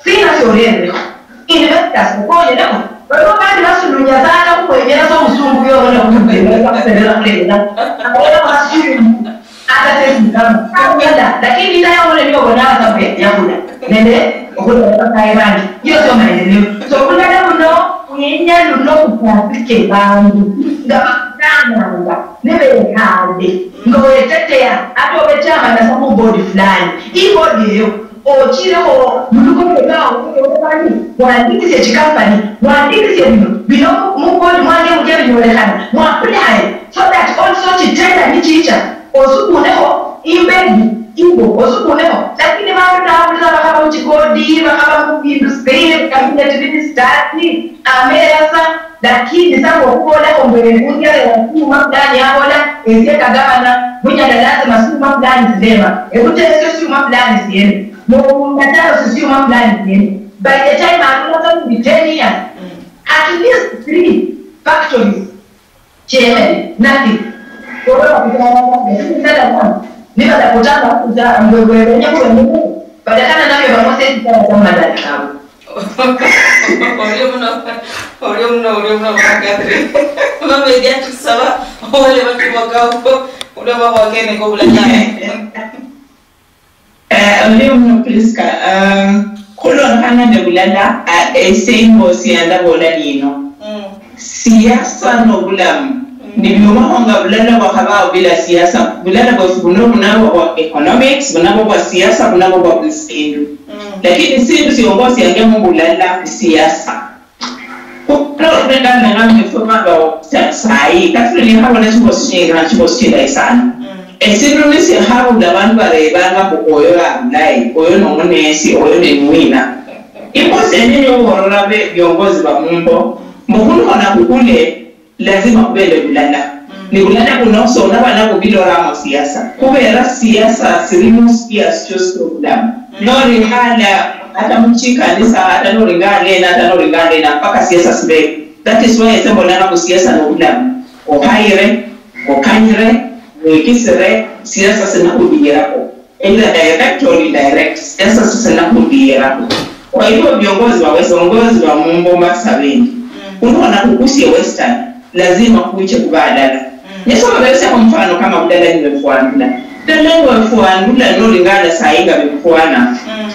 Sina syorererekho? Investors, khukhonyelekho. Baliwo bandi basulunya sana khukhwenyela sa omusungu yobona omundu yemwesa khusebera khulenda. Akhwela khasirimu, ata sesi kama. Lakini inda yabona niyo bona ata mwe yakula. Nende okhula bakaye bandi. Hiyo sio maendeleo. So, bulala buno, khwenya luno khukasike bandu. Nga bakutananga, nebekhale. Nga wetetea, ata obe chairman asa mu board fulani. Hii board eyo, ochirekho muluko lwekawo, mwandikisye chikampani, mwandikisye bino, bino mu board mwange muje binyolekhana, muapply, so that also chitenda nichicha, osukunekho imbeli, imbo, osukunekho. Lakini bandu nabulira bakhaba muchikodi, bakhaba mubindu state, cabinet ministers, amerasa, lakini sa ngokhubolakho mbu ebundi ale wa siuma fulani yabola, esie ka gavana, bunyala lazima siuma fulani silema. Ebutesio siuma fulani sieme. Mukunda taro si siuma fulani sieme. By the time arulaka mbu ten years, at least three factories, chairman, nothing. Oba bakutana, lakini sasa kama, niba bakutana, kuta, mwe, mwe, mwe, mwe, mwe, badakana nabyo bamose, sasa kama ndani kabu. Orio muno, orio muno, orio muno, Mama Catherine. Mama Eddie atusaba, ole batu bakao, ole baba wakene ko bulala. Eh, orio muno, Prisca. Um, khulondokhana nende bulala, ah, ese imbosi yandabola lino. Mm. Siasa nobulamu, mm, nibiumaho nga bulala bwakhabaho bila siasa. Bulala bwefu buno bunabwo bwa economics, bunabwo bwa siasa, bunabwo bwa buli sindu. Mm. Lakini sindu siongosianga mubulala ni siasa. Khulolekhana nende efwe baba sa-, sayi, kata nikhabona chimbosi chingi khandi chimbosi chindayi sana. Mm. Esindu nisikhabula, abandu barebanga mbu oyo abulayi, oyo nomunesi, oyo ni mwina. Imbosi yene yoborora be viongozi ba mumbo, mbu khulukhola khukule, lazima khube nende bulala. Mm. Ni bulala buno, so naba nabo biloramo siasa. Khubera siasa siri mu spheres chiosi chobulamu. Mm. Noringala ata muchikanisa, ata noringala ena, ata noringala ena, mpaka siasa sibe. That is why ese mbolanga mbu siasa nobulamu. Okhayire, okanyire, wekisire, siasa sinakhubiyirako. Either direct or indirect, siasa sisina khubiyira. Kwa hivyo viongozi wa West, viongozi wa mumbo mbasabeni. Mm. Unaona kukusie Western, lazima kuiche kuba adala. Mm. Yesu ameelezea kwa mfano kama udala ni mfwanula. Dala ni mfwanula no lingana saa inga mfwana. Mm.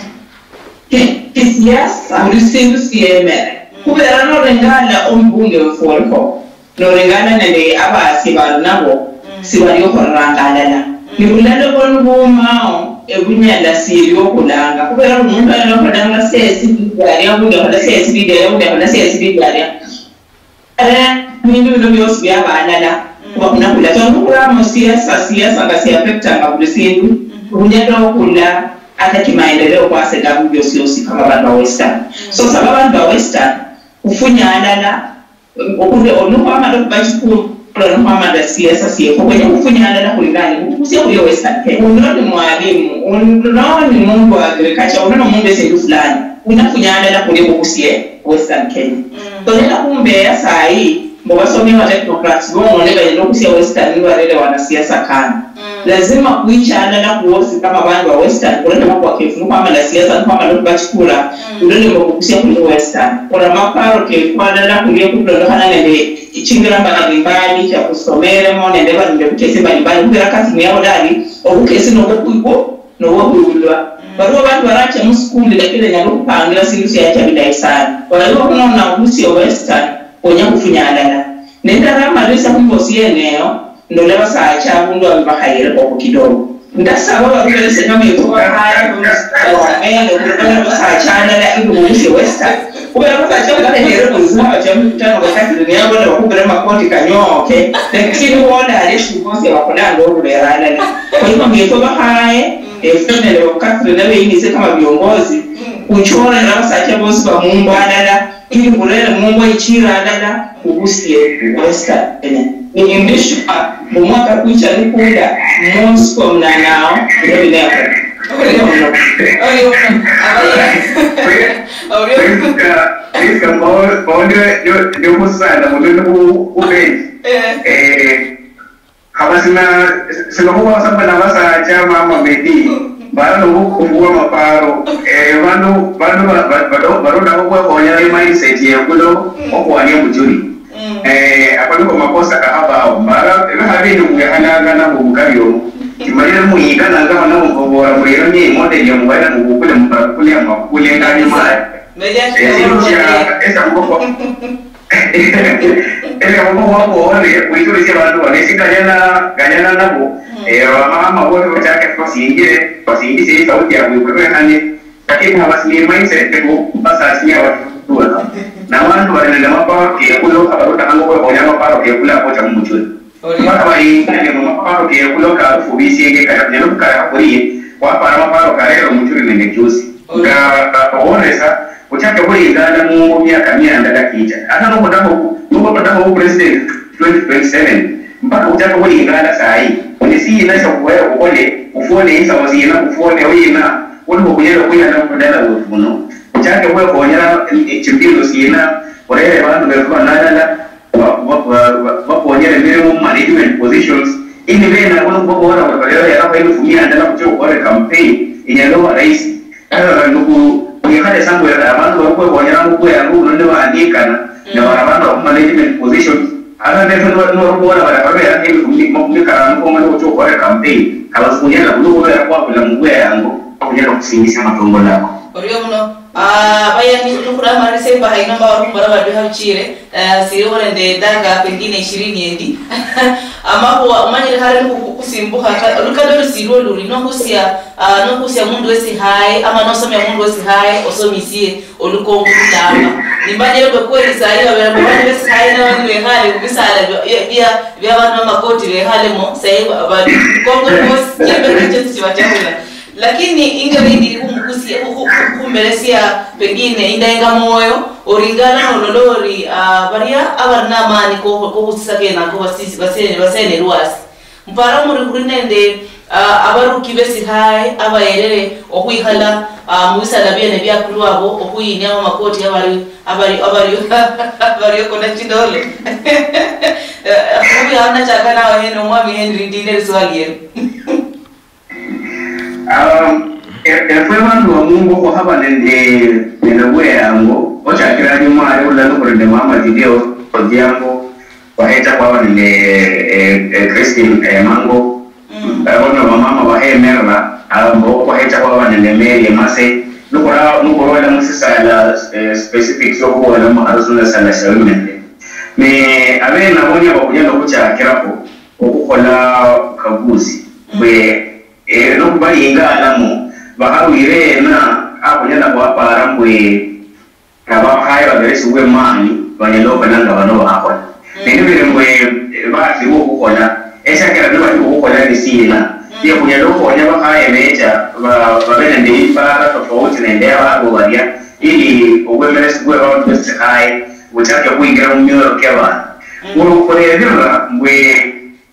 Ki-, kisiasa, uli sindu siemere. Mm. Kubera no lingana ombunge mfwolko. Nolingana nende abasi bali nabo, mm, sibali okhuranga alala. Mm. Ni bulala bwanu bumao, ebunyala sili okhulanga. Khubera buli mundu anyala okholanga siasi bidi aria, obundi akhola siasi bidi aria, obundi akhola siasi bidi aria. Kale, bindu bino biosi biaba alala, mm, khuba khunakula. So, nikhuramo siasa, siasa nga siaffectanga buli sindu, mm, khunyala okhula ata kimaendeleo kwase dabu biosi biosi kama bandu ba Western. Mm. So, saba bandu ba Western, khufunya alala, Okhurula, olukhwamala okhuba chikulu, olukhwamala siasa siefwe, khwenya khufunya alala khulingane, khukusia khuli Western Kenya. Uno ni mwalimu, uno ni mundu wa agriculture, uno ni mundu esindu fulani. Unafunya alala khuli khukusie Western Kenya. Mm. So, nena khumbeya sahi, mbu basomi ba technocrats bong'one banyala okhukusia Western nibarere wanasiasa kando. Mm. Lazima khwiche alala khwosi kama bandu ba Western, khulondokhana nende kefu, nikhwamala siasa, nikhwamala okhuba chikura, mm, khulole mbu khukusia khuli Western. Khura maparo kefu alala khulie khulondokhana nende chingira mbalimbali chia khusomeremo nende bali nende bukesi mbalimbali. Khubera Catherine yabola ari, obukesi nobwo khwibo, nobwo khwiulwa. Mm. Baliwo bandu baracha musikuli lakini banyala okhupangira sindu siacha bilayi sana. Baliwo khunona khukusia Western, khwenya khufunya alala. Nende aramalisa khumbosi yeneyo, ndola basacha abundu abe bakhayire koko kidogo. Ndasaba baruberese kama iko bakhaya, basamele, khulondokhana basacha alala, ili bubushe Western. Khubera basacha balekhere buzima, bacha mukutano kwa Catherine, yabona bakhubira makoti kanyoke. Lakini wona ali shingosi bakholanga okhubera alala. Kwa hivyo, ngefwe bakhaye, efwe nende ba Catherine, abe inise kama viongozi, kuchorera basacha bosi ba mumbo alala, ili khurere mumbo ichira alala, khubusie Western Kenya. Ni indishwa, mu mwaka kwicha nikula, munsi kwa munanao, ndio bineko. Orio muno. Orio muno. Abaye. Orio muno. Prisca, Prisca, mbawo, mbawo ndio, ndio, ndio musana, mutende ku, ku bench. Eh. Eh, Khaba sina, sina khubosa mbu nabasacha mama Medi, bara nobukofu bwamaparo, eh, bandu, bandu ba-, ba-, bado-, barondaho khwekhonyera imindset yekulo, mm, okhwania muchuri. Mm. Eh, ako niko makosa kahabaho. Mara, ebikha bindu mwehananga nabo mukari omo. Simalire muyikananga bana mukobora, murero ni model ya mubaira mubukule, mubakule, mubakule, ngani mali. Meja, eh, sindu sia, esa mukoko. Ere obo bwaboone, khwitulisia bandu bano, esi nganyala, nganyala nabo, mm, eh, bamama bote bachake basingire, basingise esauti yabwe iwerekhane, lakini haba sili mindset eko, basasinya batuula. Nabandu bali nende amaparo kekhulo, abaruta hango khwekhonya amaparo kekhulo akocha mumuchwe. Mpaka balingane mu maparo kekhulo karufu bisienge kata kunyala khukarakha khurie, wapara amaparo karero muchuri nende juice. Nga, nga oboresa, ochake khulingana mu miaka mia ndala kicha. Ata nokhudakha, nokhudakha bu president twenty twenty-seven, mpaka ochake khulingana sahi. Ne siyina sia khuwere khukhole, khufuone insawo siyina, khufuone oyina, olikho khunyala khuyana mubudala bwefu buno. Ochake khwekhonyera, eh, chimbilo siyina, orere bandu befu banalala, ba-, ba-, ba-, ba-, bakonyere emirimo mu management positions, ili bene abo nibo bola bali balererakho elufu mia ndala khucha khukhola campaign inyala oba rahisi. Rather than khu-, Wikhale somewhere, abandu bali khwekhonyelanga obweyangu buno nibaandikana, ne bali abandu bakhumala different positions. Ata nefwe niba-, nibarubola bali khabera nende makhumi karano kong'ane khucha okhukhola campaign, khaba sikhunyala khulwo khubera khwabula mubweyangu, khunyala khusinjisia amatongo nako. Orio muno, ah, abayani khuli khuramarisia imbaha ino mba bali khumura baduha bichire, eh, siriho nende edakika pengine ishirini endi. Amakhuwa, omanyire khale nikhu-, khusimbukha, kha-, olukado lusirwe luli, nokhusia, ah, nokhusia mundu wesihaye, ama nosomia mundu wesihaye, osomisie olukongo lutamba. Nimanyire mbu kweli sahi babera mbu bandu besihaye nabandi bekhale khubisala bia, bia, bia, bia bandu bamakoti bekhalemo, sahi ba-, ba-, lukongo lwosi, chimbeka chiosi chibachahula. Lakini ingeri indi iri khumukusia, khu-, khu-, khu-, khumberesia pengine indenga mwoyo, oringala nolola ori, ah, baria abari namani ko-, kokhusisa kenako basisi, basene-, basenerwa asi. Mupara muri khuri nende, ah, abaruki besihaye abayerere okhwikhala, ah, mubisala biene biakulwabo okhuyiniamo amakoti abari, abari, abari, abari okona chindolo. Eh, khubi hao nachaka nawe hene omwami Henry ndinde liswali eno. Um, e-, efwe bandu bamungo khwakhaba nende, nende bweyango, ochakira anyuma ari khulala khuli nende mama Judeo Odhiambo, khwahecha khwaba nende, eh, eh, Christine, eh, Mango. Mm. Abo ni bamama bahemerera, abo khwahecha khwaba nende Mary Emase. Nikhura-, nikhurola musisala, eh, specific syokhurolamo, harusi nesala sya women. Ne abene abo nibo bakhunyala okhuchakirakho okhukhola ukaguzi, mm, mbwe, eh, nokhubalinga alamo, bakharwire ena, akhunyala khwapara mbwe, abakhaye baberesibwe emani, banyala okhola nga bano bakhola. Mm. Ne nibiri mbwe, eh, bakhirwe okhukhola, esiakera nibali okhukhola ni sina? Mm. Ne khunyala okhuhonya bakhaye becha, ba-, babe nende ipara tofauti nende ababo baria, ili obwemeresi bwe babandu besikhaye buchake khwingira mumioyo kiabandu. Mm. Khulebirira mbwe,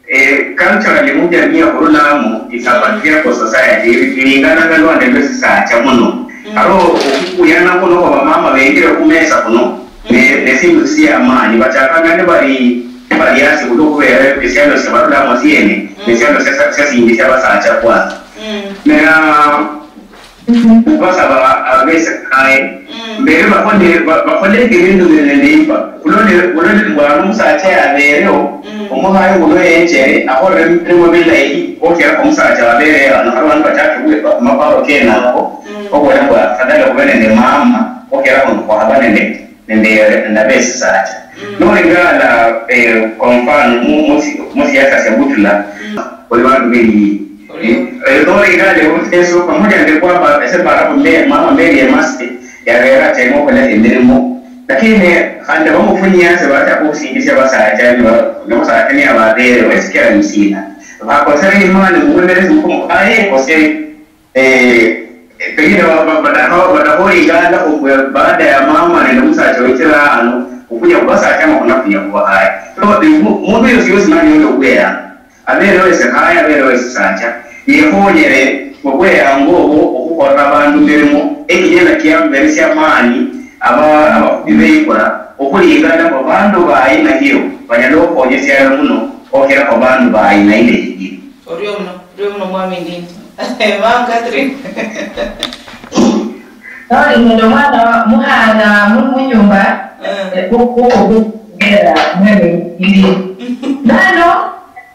eh, culturally mujamii yakhurulamo is a, mm, patriarchal society, ili-, ilingananga lwande lwesisacha muno. Mm. Aro okhukuyana kuno khwa bamama bengire khumesa kuno, mm, ne, nesindu siamaani. Bachakanga nibali, nibali asi khulwo khubera esialo siabarulamo siene, mm, nesialo sia, siasingi siabasacha kwanza. Mm. Ne, ah, Khubasaba abesikhaye, mm, mbere bakhole, ba-, bakholenge ebindu biri nende imba. Khulole, khulole mbu ano omusacha yabereho, mm, omukhaye uno yechere, akholere emirimo milayi, okherakho omusacha wabereho ano, khali bandu bachake khwi-, ba-, maparo kenako, mm, okhubola mbu afadhali khube nende mama, okherakho mbu khwaba nende, nende, nende abesisacha. Mm. Nolingala, eh, kwa mfano, mu-, musi-, musiasa sia Butula, mm, khuli bandu beliyi. Eh, eh, nolingale Efeso, pamoja nende kwamba ese mbara mbe-, mama Mary Emase yabere achema okhola emirimo, lakini khandi bamufunyia se bachaka okhusinjisia basacha niba-, nomusacha niyababeere wesikira nisina. Bakosere imani muwemeresi mukhomo kaye kose, eh, pengine ba-, ba-, badakho-, badakholingala obwe baada ya mama nende omusacha wechira ano, okhunya khubasacha ama khunafunya khubahaye. So, mu-, mundu yosi yosi nali nende obweyango. Abeere wesikhaya, abeere wesisacha, yekhonyere obweyango obwo okhukholera abandu mirimo ekinyala kiamuberesia amaani aba-, abakhupi beikura, okhulingana mbu abandu ba aina hiyo banyala okhuhonya esialo muno okhirakho abandu ba aina ile yingine. Orio muno, orio muno Mwami Ndindi. Mama Catherine. Noli nende omwana wa-, mukhana mu-, munyumba, mm, eh, khu-, khu-, khu-, khubera mwene ndi. Nano,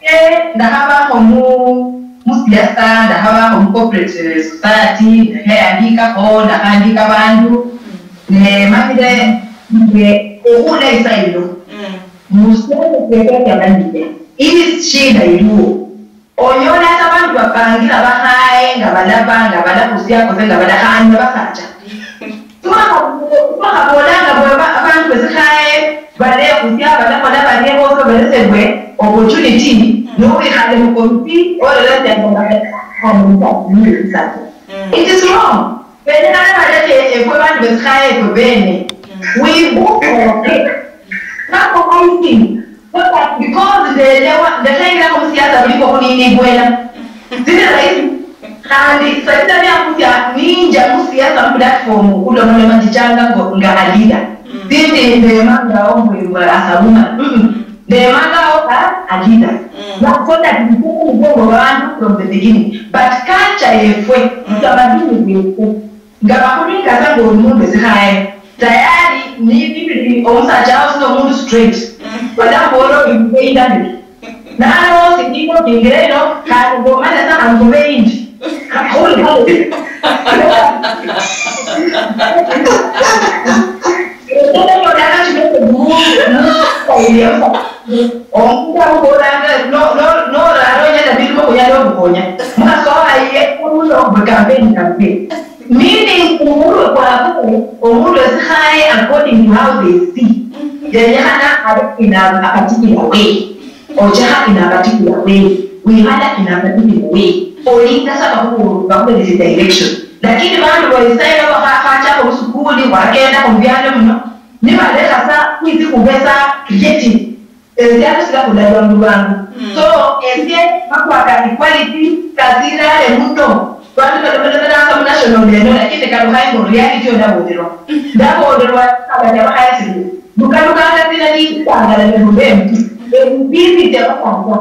eh, ndakhabakho mu, mu siasa, ndakhabakho mu corporate, eh, society, ndakheandikakho, ndakhandika abandu. Mm. Ne manyire mbu okhula isa ino, mm, musiasa siasa siamanyire. Ili shida iliwo. Onyola ata abandu bapangila bakhaye nga balaba, nga balakhusia, kose nga bala-, khandi babasacha. Siwakha-, siwakhabolanga mbu aba-, abandu besikhaye balekhusia, balakhola barie, bosi oberesebwe opportunity, nowikhale mukomiti, ololasianga nga khandi musacha. Mm. It is wrong. Bene nabo baleke efwe bandu besikhaye efwe bene. Mm. We book for it. That's the only thing. So that because ndelewa, ndakhengirakho musiasa bulikho khunini ibwela. Sili rahisi. Khandi sasa niakusia ninja musiasa mu platform, khulomaloma njichanga ngo, nga a leader. Mm. Sindi ndemanga omwe as a woman. Mm-mm. Mm. Ndemanga oka a leader. Mm. Na so that we take umugongo wa bantu from the beginning. But culture yefwe, mm, utamaduni wefwe. Nga bakhubinga sa nga oli mundu esikhaye, tayari ni bibiri omusacha awo sino omundu straight. Balakhuboola oli mubeinda biri. Nano sindingo bingire ino, khandi ngomanya sa khandi mubeinda. Khuli khali. Omuntu amubolanga, no, no, norara onyala birimo kunyala obukonya. Mwasoha ye kuno mu campaign campaign. Meaning, omurwe kwabwe, omundu esikhaye according to how they see. Yenyekhana abe in a, a particular way. Ochekha in a particular way. Wikhala in a particular way. Olinda sa bakhu-, bakhuberese direction. Lakini bandu boisaye bakha-, khachaka musukuli, khwakenda mubyalo muno, nibalekha sa khwitsi khube sa creative. Ebyalo silakhula lwangu lwangu. So, esie bakwaka equality, kasirale muno. Bandu balomalomelanga mu national eno, lakini kalukhaye mbu reality yo ndaboderwa. Ndaboderwa, abanyala khayasirira. Lukalukanga sina ni sangala ne lubembi. Ebibi bya bakanga.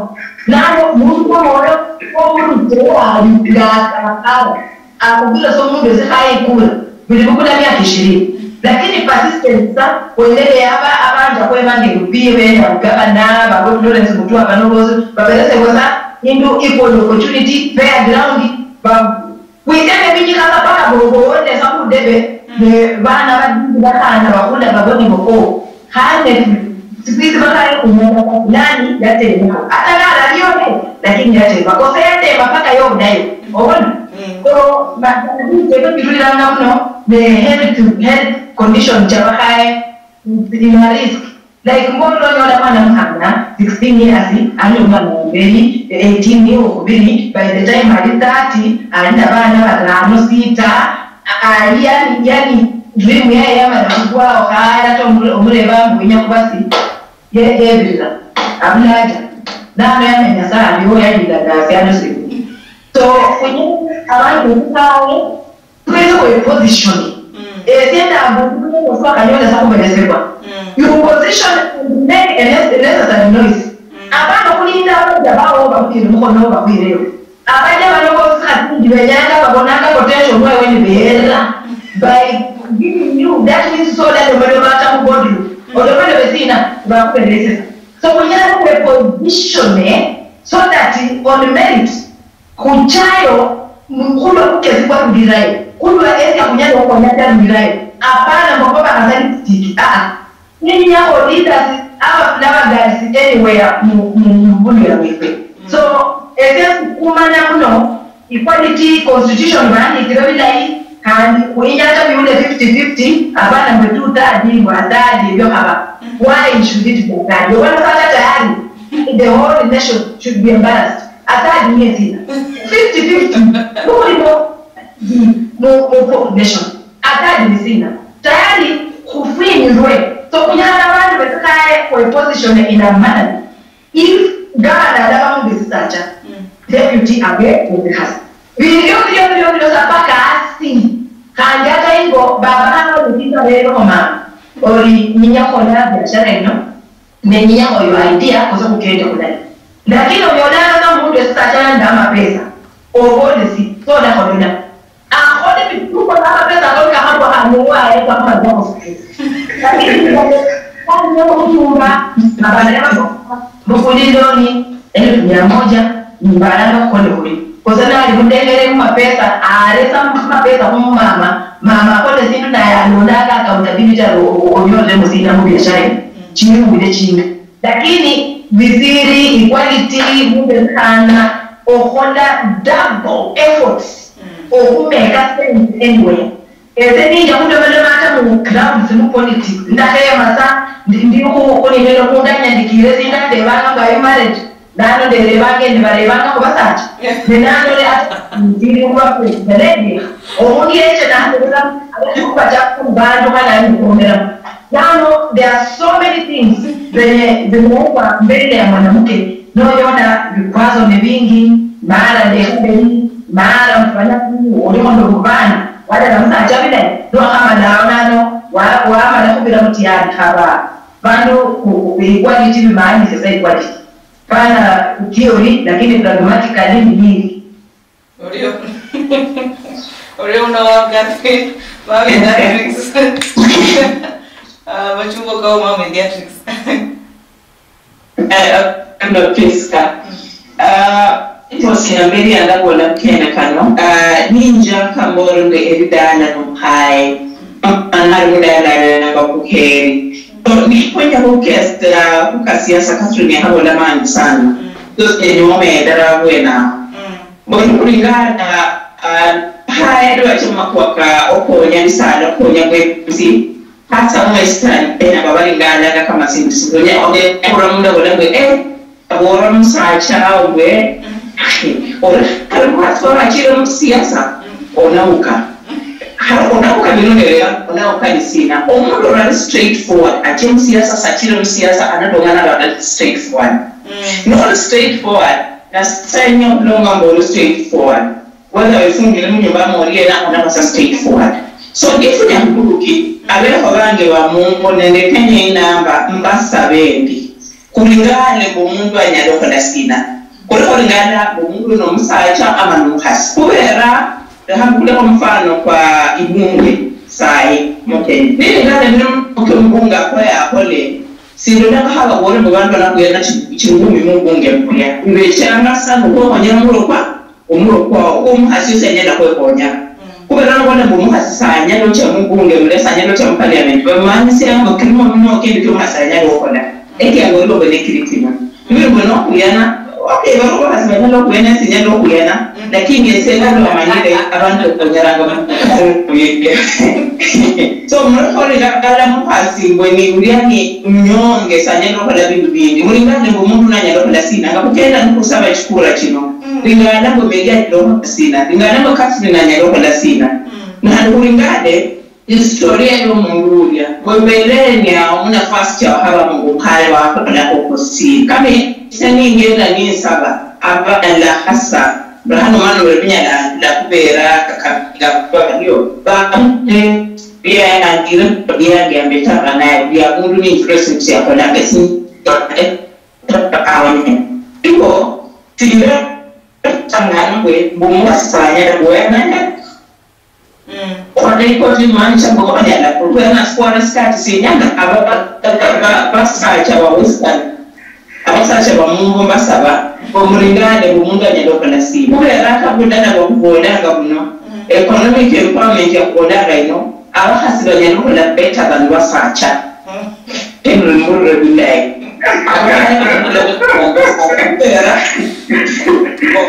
Nano mundu mwoyo, omundu mwoyo, nga akakala. Akhubira sa omundu esikhaye ikura, bili bukula miaka ishirini. Lakini persistence sa, wendelea aba-, abanja khwebanga erupiya, benda gavana, babe Florence Mutua, bano bosi, baberesebwa sa, into equal opportunity, fair ground, ba-, kwitende binyikha sa paka bo-, bowone sa khudebe, ne bana badidi bakhana bakhula babone bo, oh, Khane, siku hizi mpaka leo unaona kwa fulani yatemwa. Hata kama alione, lakini yatemwa. Kosa yatemwa mpaka yo unayo. Obona? So, ma-, ma-, ebe kiruliranga muno, ne health, health condition chabakhaye, in a risk. Like, mbona onyola mwana mukhana, sixteen years, ali omwana wa mberi, eighteen ni wokubiri, by the time ali thirty, ali na bana batano, sita, ali, yani, yani, dream yaye yamala kugwaho, khale ata omure-, omureba mbu winya kuba si, ye-, yebirira, abulaja. Nano yamenya sa aliwo yalindanga syalo sibiri. So, kwenye abantu mukhawe, twese kwe position. Esie ndambu, twakanyola sa kuberesebwa. You position and make a nece-, a necessary noise. Abana kulinda abaja bawo bakwire mukhono bakwireyo. Abaja bano bosi khati ndi benyanga babonanga potential mwewe ni beera by giving you that means so that omaloma ata mu boardroom. Olomalobe sina bakuberesesa. So we have to position, eh, so that on merit, khuchayo, mu-, khulwa bukesi bwa rulirayo, khulwa esia khunyala okhonya ta rulirayo. Apana mbu kho bakhasa lipstick, ah, ah. Ninyakho leaders aba flabbergas anywhere mu, mu, mu buluya bwefwe. So, esie sikumanya muno, equality constitution bahandikire bilayi, khandi khuyinyanga biwule fifty fifty, apana mbu two third, mbu a third, ebyo khaba. Why should it be a third? Obona sasa tayari, the whole nation should be embarrassed. A third ni esina. Fifty fifty. Mulimo mu, mu population. A third ni sina. Tayari khufinyirwe. So, kunyala abandu betsikhaye for a position in a manner. If governor alaba mundu esisacha, deputy abe omukhasi. Bindu biosi, biosi, biosi, biosi, paka asi. Khandi ata ingo, baba hano, nitisa lero mama. Oli ninya khola biashara ino. Nenya oyo idea kose khukende khulayi. Lakini onyolanga sa omundu esisachana nende amapesa, obolesi, solakholola. Akhole bituko namapesa ako nikakhabwa khandi owaye kakhumanyakho stress. Lakini khandi omutumba, abalala bakhupa, mukuli loni, elfu mia moja, mbalanga khukole khuli. Kose nali khutengere mumapesa, aresa mumapesa khumumama, mama akole sindu naye alondanga accountability ari o-, o-, onyolere musina mubiashara ino. Chili mubile chinga. Lakini bisiri equality, mubekhana okhola double efforts okhumeka sense anywhere. Ese ninja khulomaloma ata mu crowds, mu politics, ndakhema sa, ndi, ndi khu, khulimela omundu anyandikire sindu andebanga mbu, "Are you married?" Nano nderebanga endi barebanga khubasacha. Ne nalole ata, ndili khuba president, omundu yeche nandebera, abali khubacha khubandu khalali khukhomera. Nano, there are so many things zenye zimewekwa mbele ya mwanamke. Noyona vikwazo ni vingi, mara ndekha mbeli, mara mfanya kuu, olikho nobubani, wala bamusacha bilayi, nokhamala awo nano, wa-, wamala khubira mutihani khaba. Bandu khu, khu equality bimanyise sa equality. Pana theory, lakini pragmatically ni nyingi. Orio. Ore uno wa Catherine, wa Beatrix. Ah, machungo kao mama Beatrix. Eh, no, Prisca. Ah, itosi na mberi andabola kene kano. Ah, ninja kamboro nde eridala no hai. Anari mudala na bakuheri. So, nikwenda kukesera kukasiasa Catherine yahabola mangi sana. Itosi ni nyume dara wena. Buli kulingana, ah, haya dwa chama kwa ka okonya misala, okonya kwe kusi. Hata mu Western, ena babalingana kama sindu sindu. Nya, ode, kura munda bola mwe, eh, abora musacha, mwe. Ora, kare mwatwara chile mu siasa, onauka. Haro onauka bino ndelea, onauka ni sina. Omundu ora straight forward, ache mu siasa, sachile mu siasa, anadongana ora straight forward. Not straight forward, na sanya kulonga mbolo straight forward. Whether wefungile mu nyumba ama oli ena, onaba sa straight forward. So, ndifunya kuburuki, abeho bange ba mungo nende Kenya inamba, mbasa bendi. Kulingane mbu omundu anyala okhola sina. Kuli khulingana mbu omundu uno omusacha ama nomukhasi. Khubera, lekha mbukulekho omufano kwa ibunge, sayi, mu Kenya. Nilingane nili omumbunge akhoye akhole, sindolakho haba bore mbu bandu banakhuyana chi-, chingumi mubunge mbuya. Bibechanga sa nokhwekhonyera mulokwa, omulokwa, omukhasi yosi anyala khwekhonya. Khubera nabona mbu omukhasi sanyala ochia mubunge mule, sanyala ochia mu parliament, bamanyisia mbu kirimo muno kindi kiomukhasi anyala okhola. Ekiango ilio bene kiri kino. Nibiri mbu nokhuyana, okay, bali omukhasi banyala okhuyana, sinyala okhuyana, lakini ese bali bamanyire abandu bakhonyeranga mu. So, mulokhorera dala mukhasi mbwe ni ulia ni mnyonge, sanyala okhola bindu bindi. Mulingane mbu omundu nanyala okhola sina, nga khukenda nikhusaba chikura chino. Lingana mbu Mary anyala okhola sina, lingana mbu Catherine anyala okhola sina. Nandi khulingane, historia yomundu ulia, mbwe mbeleni ao munafasi chawakhaba mbu khale wakholakho khusi. Kama ese ningenda ninsaba, abala hasa, Rahano mwana ule binyala ndakubera kakabira kwa ndio. Ba, eh, bia yangire, bia yangire ambetaka naye, bia mundu ni interest ya kola kesi. Awane. Iko, tira, tangana we, bumu sanya, buena. Khwali koti mani cha mbu banyala khulwena sikwara sikati sinyanga aba ba-, ba-, ba-, ba-, basacha ba Western. Abasacha ba mungo basaba, mbu mulingane mbu mundu anyala okhola sina. Khubera ata budala bwa khubolanga buno, economic empowerment ya khubolanga ino, abakhasi banyala okhola better than basacha. Henry Murre Bulai. Obera,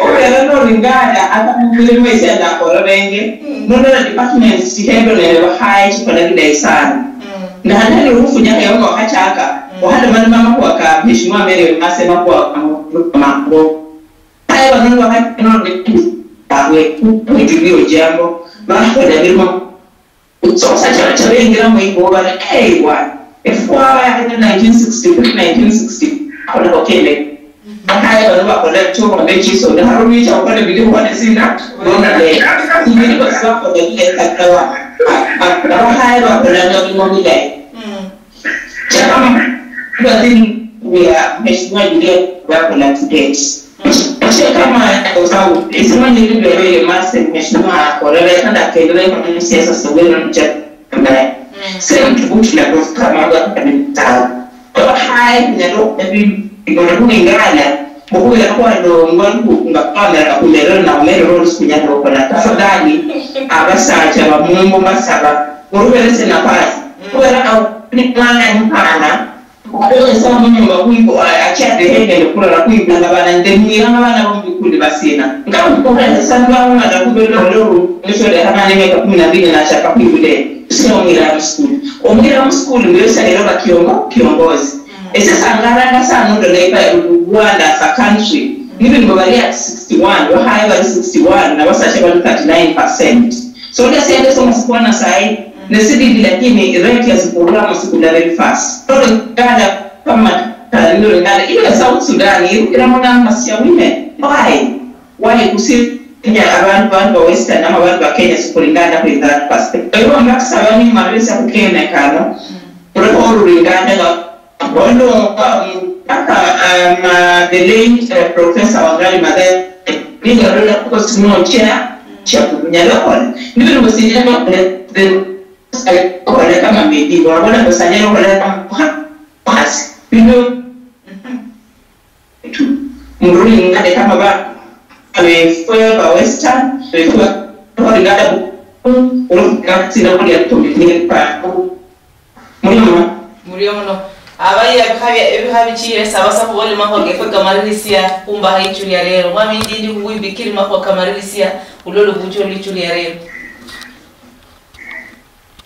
obera nolingana ata mumilimo esia nakorerenge, nolola departments chihendo nende bakhaye chikola bilayi sana. Nahandi hali obufunya ewe nokhachaka, okhalomaloma amakhuwa ka Mheshimiwa Mary Mase makhuwa mango. Khaye bano nibakhaye nonde abwe, khuitulio jambo, bakhola birimo. So, sachaka chabengira mu ingo bari, "Hey, wa, efwa nineteen sixty-three, nineteen sixty, akhola okende." Bakhaye bano bakhola chuma ne chisonde, harumi cha okole bili khone sina, bona le. Ibili basi bakhola bile kakawa. Bakhaye bakhola nga bimo bilayi. Chakama, but then we are, Mheshimiwa Juliet, bakhola today. Che kama kwa sababu, isema ni ndio ile mase mheshimiwa akorera, kana kendele kwa siasa sogeno ni cha mbaya. Same to buti la kwa kama kwa kabisa. Kwa hai, nyalo, ebi, iko na kuingana, mukubira kwa ndo, ngwa ku, nga kwa mera, kumera na umero, rose, kunyalo, kwa na tafadhali, abasacha, ba mungu, basaba, muruberese nafasi. Kubera au, ni mwana, ni mwana, Akhwesa munyumba kwibo, achia dehengende khurora khwibulanga bana, nde mwiranga bana bo mubikundi basina. Nga mukhuresa lwang'ata khubela olworu, nisholekha bana emyaka kumi na mbili nachaka khwibule, sino omwira muskuli. Omwira muskuli, mbu yosi anyala oba kiongo-, kiongozi. Ese sangaranga sana ndola iba Rwanda as a country. Even mbu bali at sixty-one, bakhaye bali sixty-one, nabasasha bali thirty-nine percent. So, ndio siende soma sikwana sahi, ne sibidi, lakini rate ya zipungula mu sikula very fast. Ndio ngala kama, ndio ngala, ile South Sudan, irukira mu namba sia women. Why? Why kusinya abantu, bantu ba Western, ama bantu ba Kenya, sikulingana ku in that perspective? Kwa hivyo, mbakisaba ni marisa kukene kano, kulekho olulingana nga, ono, um, mpaka, um, uh, the late, uh, Professor Wangari Maathai, ninga lola kuko sino chair, shakulu nyala okhola. Nibili musinyala okhola, okhola kama maybe, wabona mbu sanyala okhola kama, ha, basi, bino. Murulingane kama ba, abefwe ba Western, abefwe ba, olingana, olingana sina kulia tumine pa. Muno. Murio muno. Abayi ebiha bia, ebiha bichire saba sa khubole makhuwa kefwe kamaririsia khumbaha ichu lia lero. Mwami Ndindi khubwibikiri makhuwa kamaririsia, ulole bucho lichu lia lero.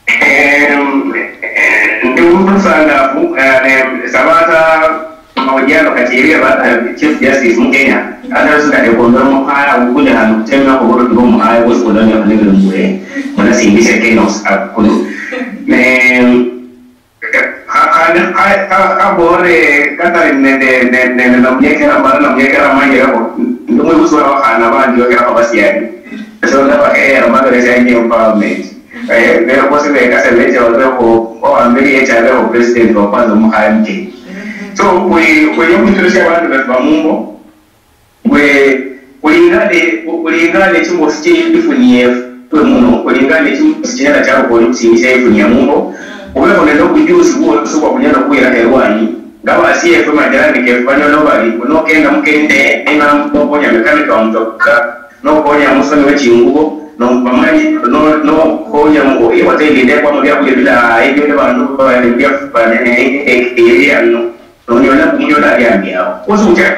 Em, ndi omundu musangafu, eh, ne saba ata amahojiano kachirire ba, eh, Chief Justice mu Kenya. Ata singade kondo muhaya ukule hanu kutemera ko bulu ngo muhaya ko kondo ne ne mbwe. Mona sindise Kenya akulu. Ne ka ka ka ka bore kata ne ne ne ne na mnyekera mara na mnyekera manyera ko. Ndi mwe uswa wa hana ba ndio kera kwa basiani. So ndaba eh amagare ya empowerment. Eh, bero bosi bekase becha babeho, owamberi yecha abeho president wa kwanza omukhaya mu Kenya. So, khuli, khuli okhwitsulisia abandu befu bamumbo, mbwe khulingane, khulingane chimbosi chie ifuni yefwe muno, khulingane chimbosi chinyala chiarukholi khusinjisia ifuni ya mumbo, khubeho nende obujusi bwosi bwa khunyala khwira erwanyi, nga basiefwe majirani kefu banyola bari, nokenda mukende, enga nokhonya mechanic wa mutoka, nokhonya musoni we chingubo, no, bamanyi, no, nokhonya mu, ihoteli ndekwamo byakhulya bilayi, byo bandu bali byafuba, ne, ne, ne, area no, nonyola, munyola ali ambi awo. Kosi ucha,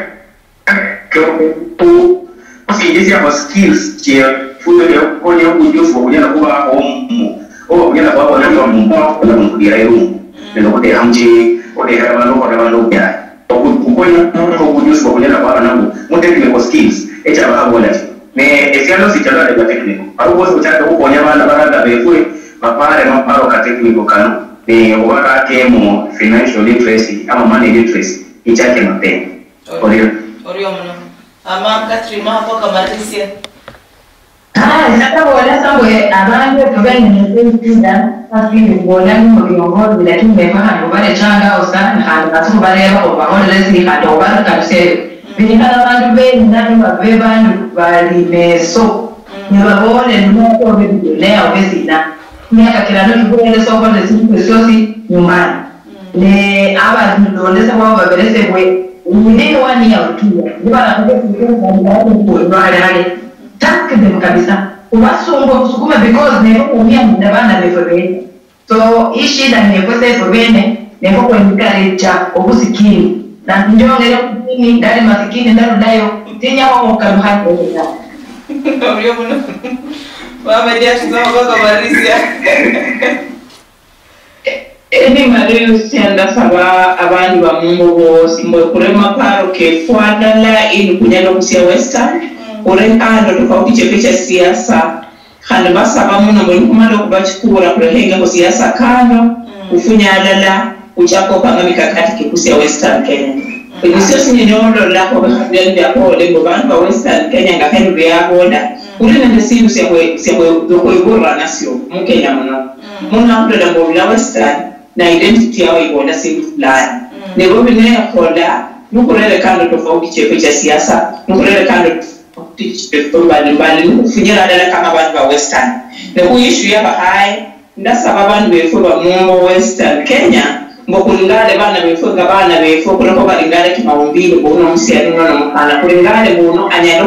ku, kusinjisia kwa skills, che, fuyo ya kukhonya ujuzi wa kunyala kuba omu, oba kunyala kuba kwa namba mumba, kuna mukudira irumu. Nende okhutekha muchiri, okhutekhera abandu, okhukhora abandu obuyayi. Okhu-, okhukonya obunyusi bwobunyala khwaba nabwo mu technical skills, ekyaba khabola ki? Ne esialo sichalo nende technical. Abo bosi buchaka khukhonya abana baraga befwe bapare maparo ka technical kano, ne obarakemo financial literacy ama money literacy ichake mapema. Orio. Orio muno. Ama Catherine, maha koka marisia. Ah, ndakhabola sa mbwe abandu efe bene nefwe Uganda, khasi ndi khubola ndi mu biongozi, lakini nefwe khandi khubarechanga awo sa, khandi khasi khubarebakho khubakholere si, khandi khubarukaluseyo. Bilikhala abandu bene nabo babe bandu bali meso, nibaboole ninakobe bilionea obe sina. Miaka kirano kikhuberesa okholere sindu siosi nyumbani. Ne abandu nilondesebwa baberesebwe within one year or two years. Nibarakhuba esikulu khandi babe khale khale. Task them kabisa. Khubasungwa khusukume because nefwe khumia nende abana befwe bene. So, hii shida ni efwe sefwe bene, nefwe khwe encourage obusikini. Na njongere obusikini, ndali masikini, ndarulayo, sinyakho khukalukha ndebe ta. Orio muno. Mama Jackson, baka marisia. Eni malelo siandasaba abandu bamumbo bosi, mbwe khurema paro kefwe alala, ili khunyala okhusia Western, khureka ando tofauti chefe cha siasa. Khandi basaba muno mbu nikhumala okhubachikura, khurekhengekho siasa kando, khufunye alala, khuchaka opanga mikakati kikhusia Western Kenya. Ebyo siosi ninololakho bikhabia biakhole mbu bandu ba Western Kenya nga Henry yabola, khuli nende sindu siakhwe-, siakhwe-, siakhweburira nasio mu Kenya muno. Muno akhulola mbu orula Western, na identity yao ibola sindu fulani. Nebo binekhola, nikhurere kando tofauti chefwe cha siasa, nikhurere kando mbalimbali, nikhufunyira alala kama abandu ba Western. Ne khu issue ya bakhaye, ndasaba abandu befwe ba mumbo Western Kenya, mbu khulingale bana befwe nga bana befwe, khulekho balingale kimaumbile, mbu uno omusiani, uno nomukhana. Khulingale mbu uno anyala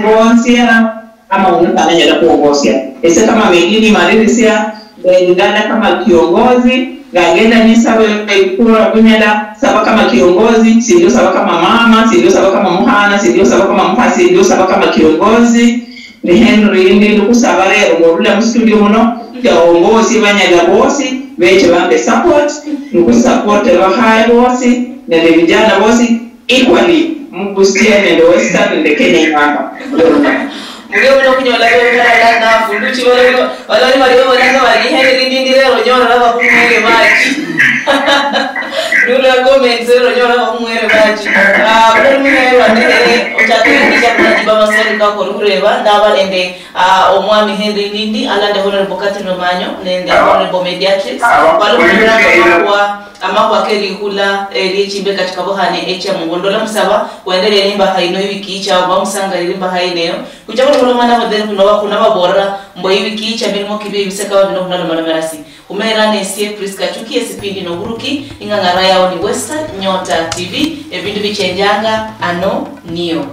khwonsia, ama uno khana anyala khwongosia. Ese kama Mary nimalirisia, Ngana kama kiongozi, ngangenda nisaba ekura bunyala, saba kama kiongozi, sindio saba kama mama, sindio saba kama mukhana, sindio saba kama mukhasi, sindio saba kama kiongozi. Ni Henry, ndi nikhusaba lero ngorula mu studio muno, ndio ongosi banyala bosi, beche bambe support, nikhusupporte bakhaye bosi, nende vijana bosi, equally, mu Busia nende Western nende Kenya imamba. Murio muno khunyola bebe balala nafu, nduchi bala, bala bali bali bali bali hende lindi ndi lero nyora laba kumwere maji. Nula comments lero nyora laba kumwere maji. Ah, bali mwe wa nere, Chakubikisha kunajiba amaswali kako ori khureba, ndaba nende ah, omwami Henry Ndindi, alande Honorable Catherine Omanyo nende Honorable Mediatrix bali khuranga amakhuwa, amakhuwa kerikhula eh, liechimbeka chikabukhane echia mubundu. Ndola musaba wendelee nimbaha ino iwiki icha oba musangalire imbaha ineyo. Kucha khuli khulomana nabo then khuno khunababorera mbo iwiki icha milimo kibi ebisekaba bino khunalomalomera si. Khumera nesie Prisca Chuki, esipindi noburuki, ing'ang'ara yao ni Western Nyota T V, ebindu bichenjanga ano niyo.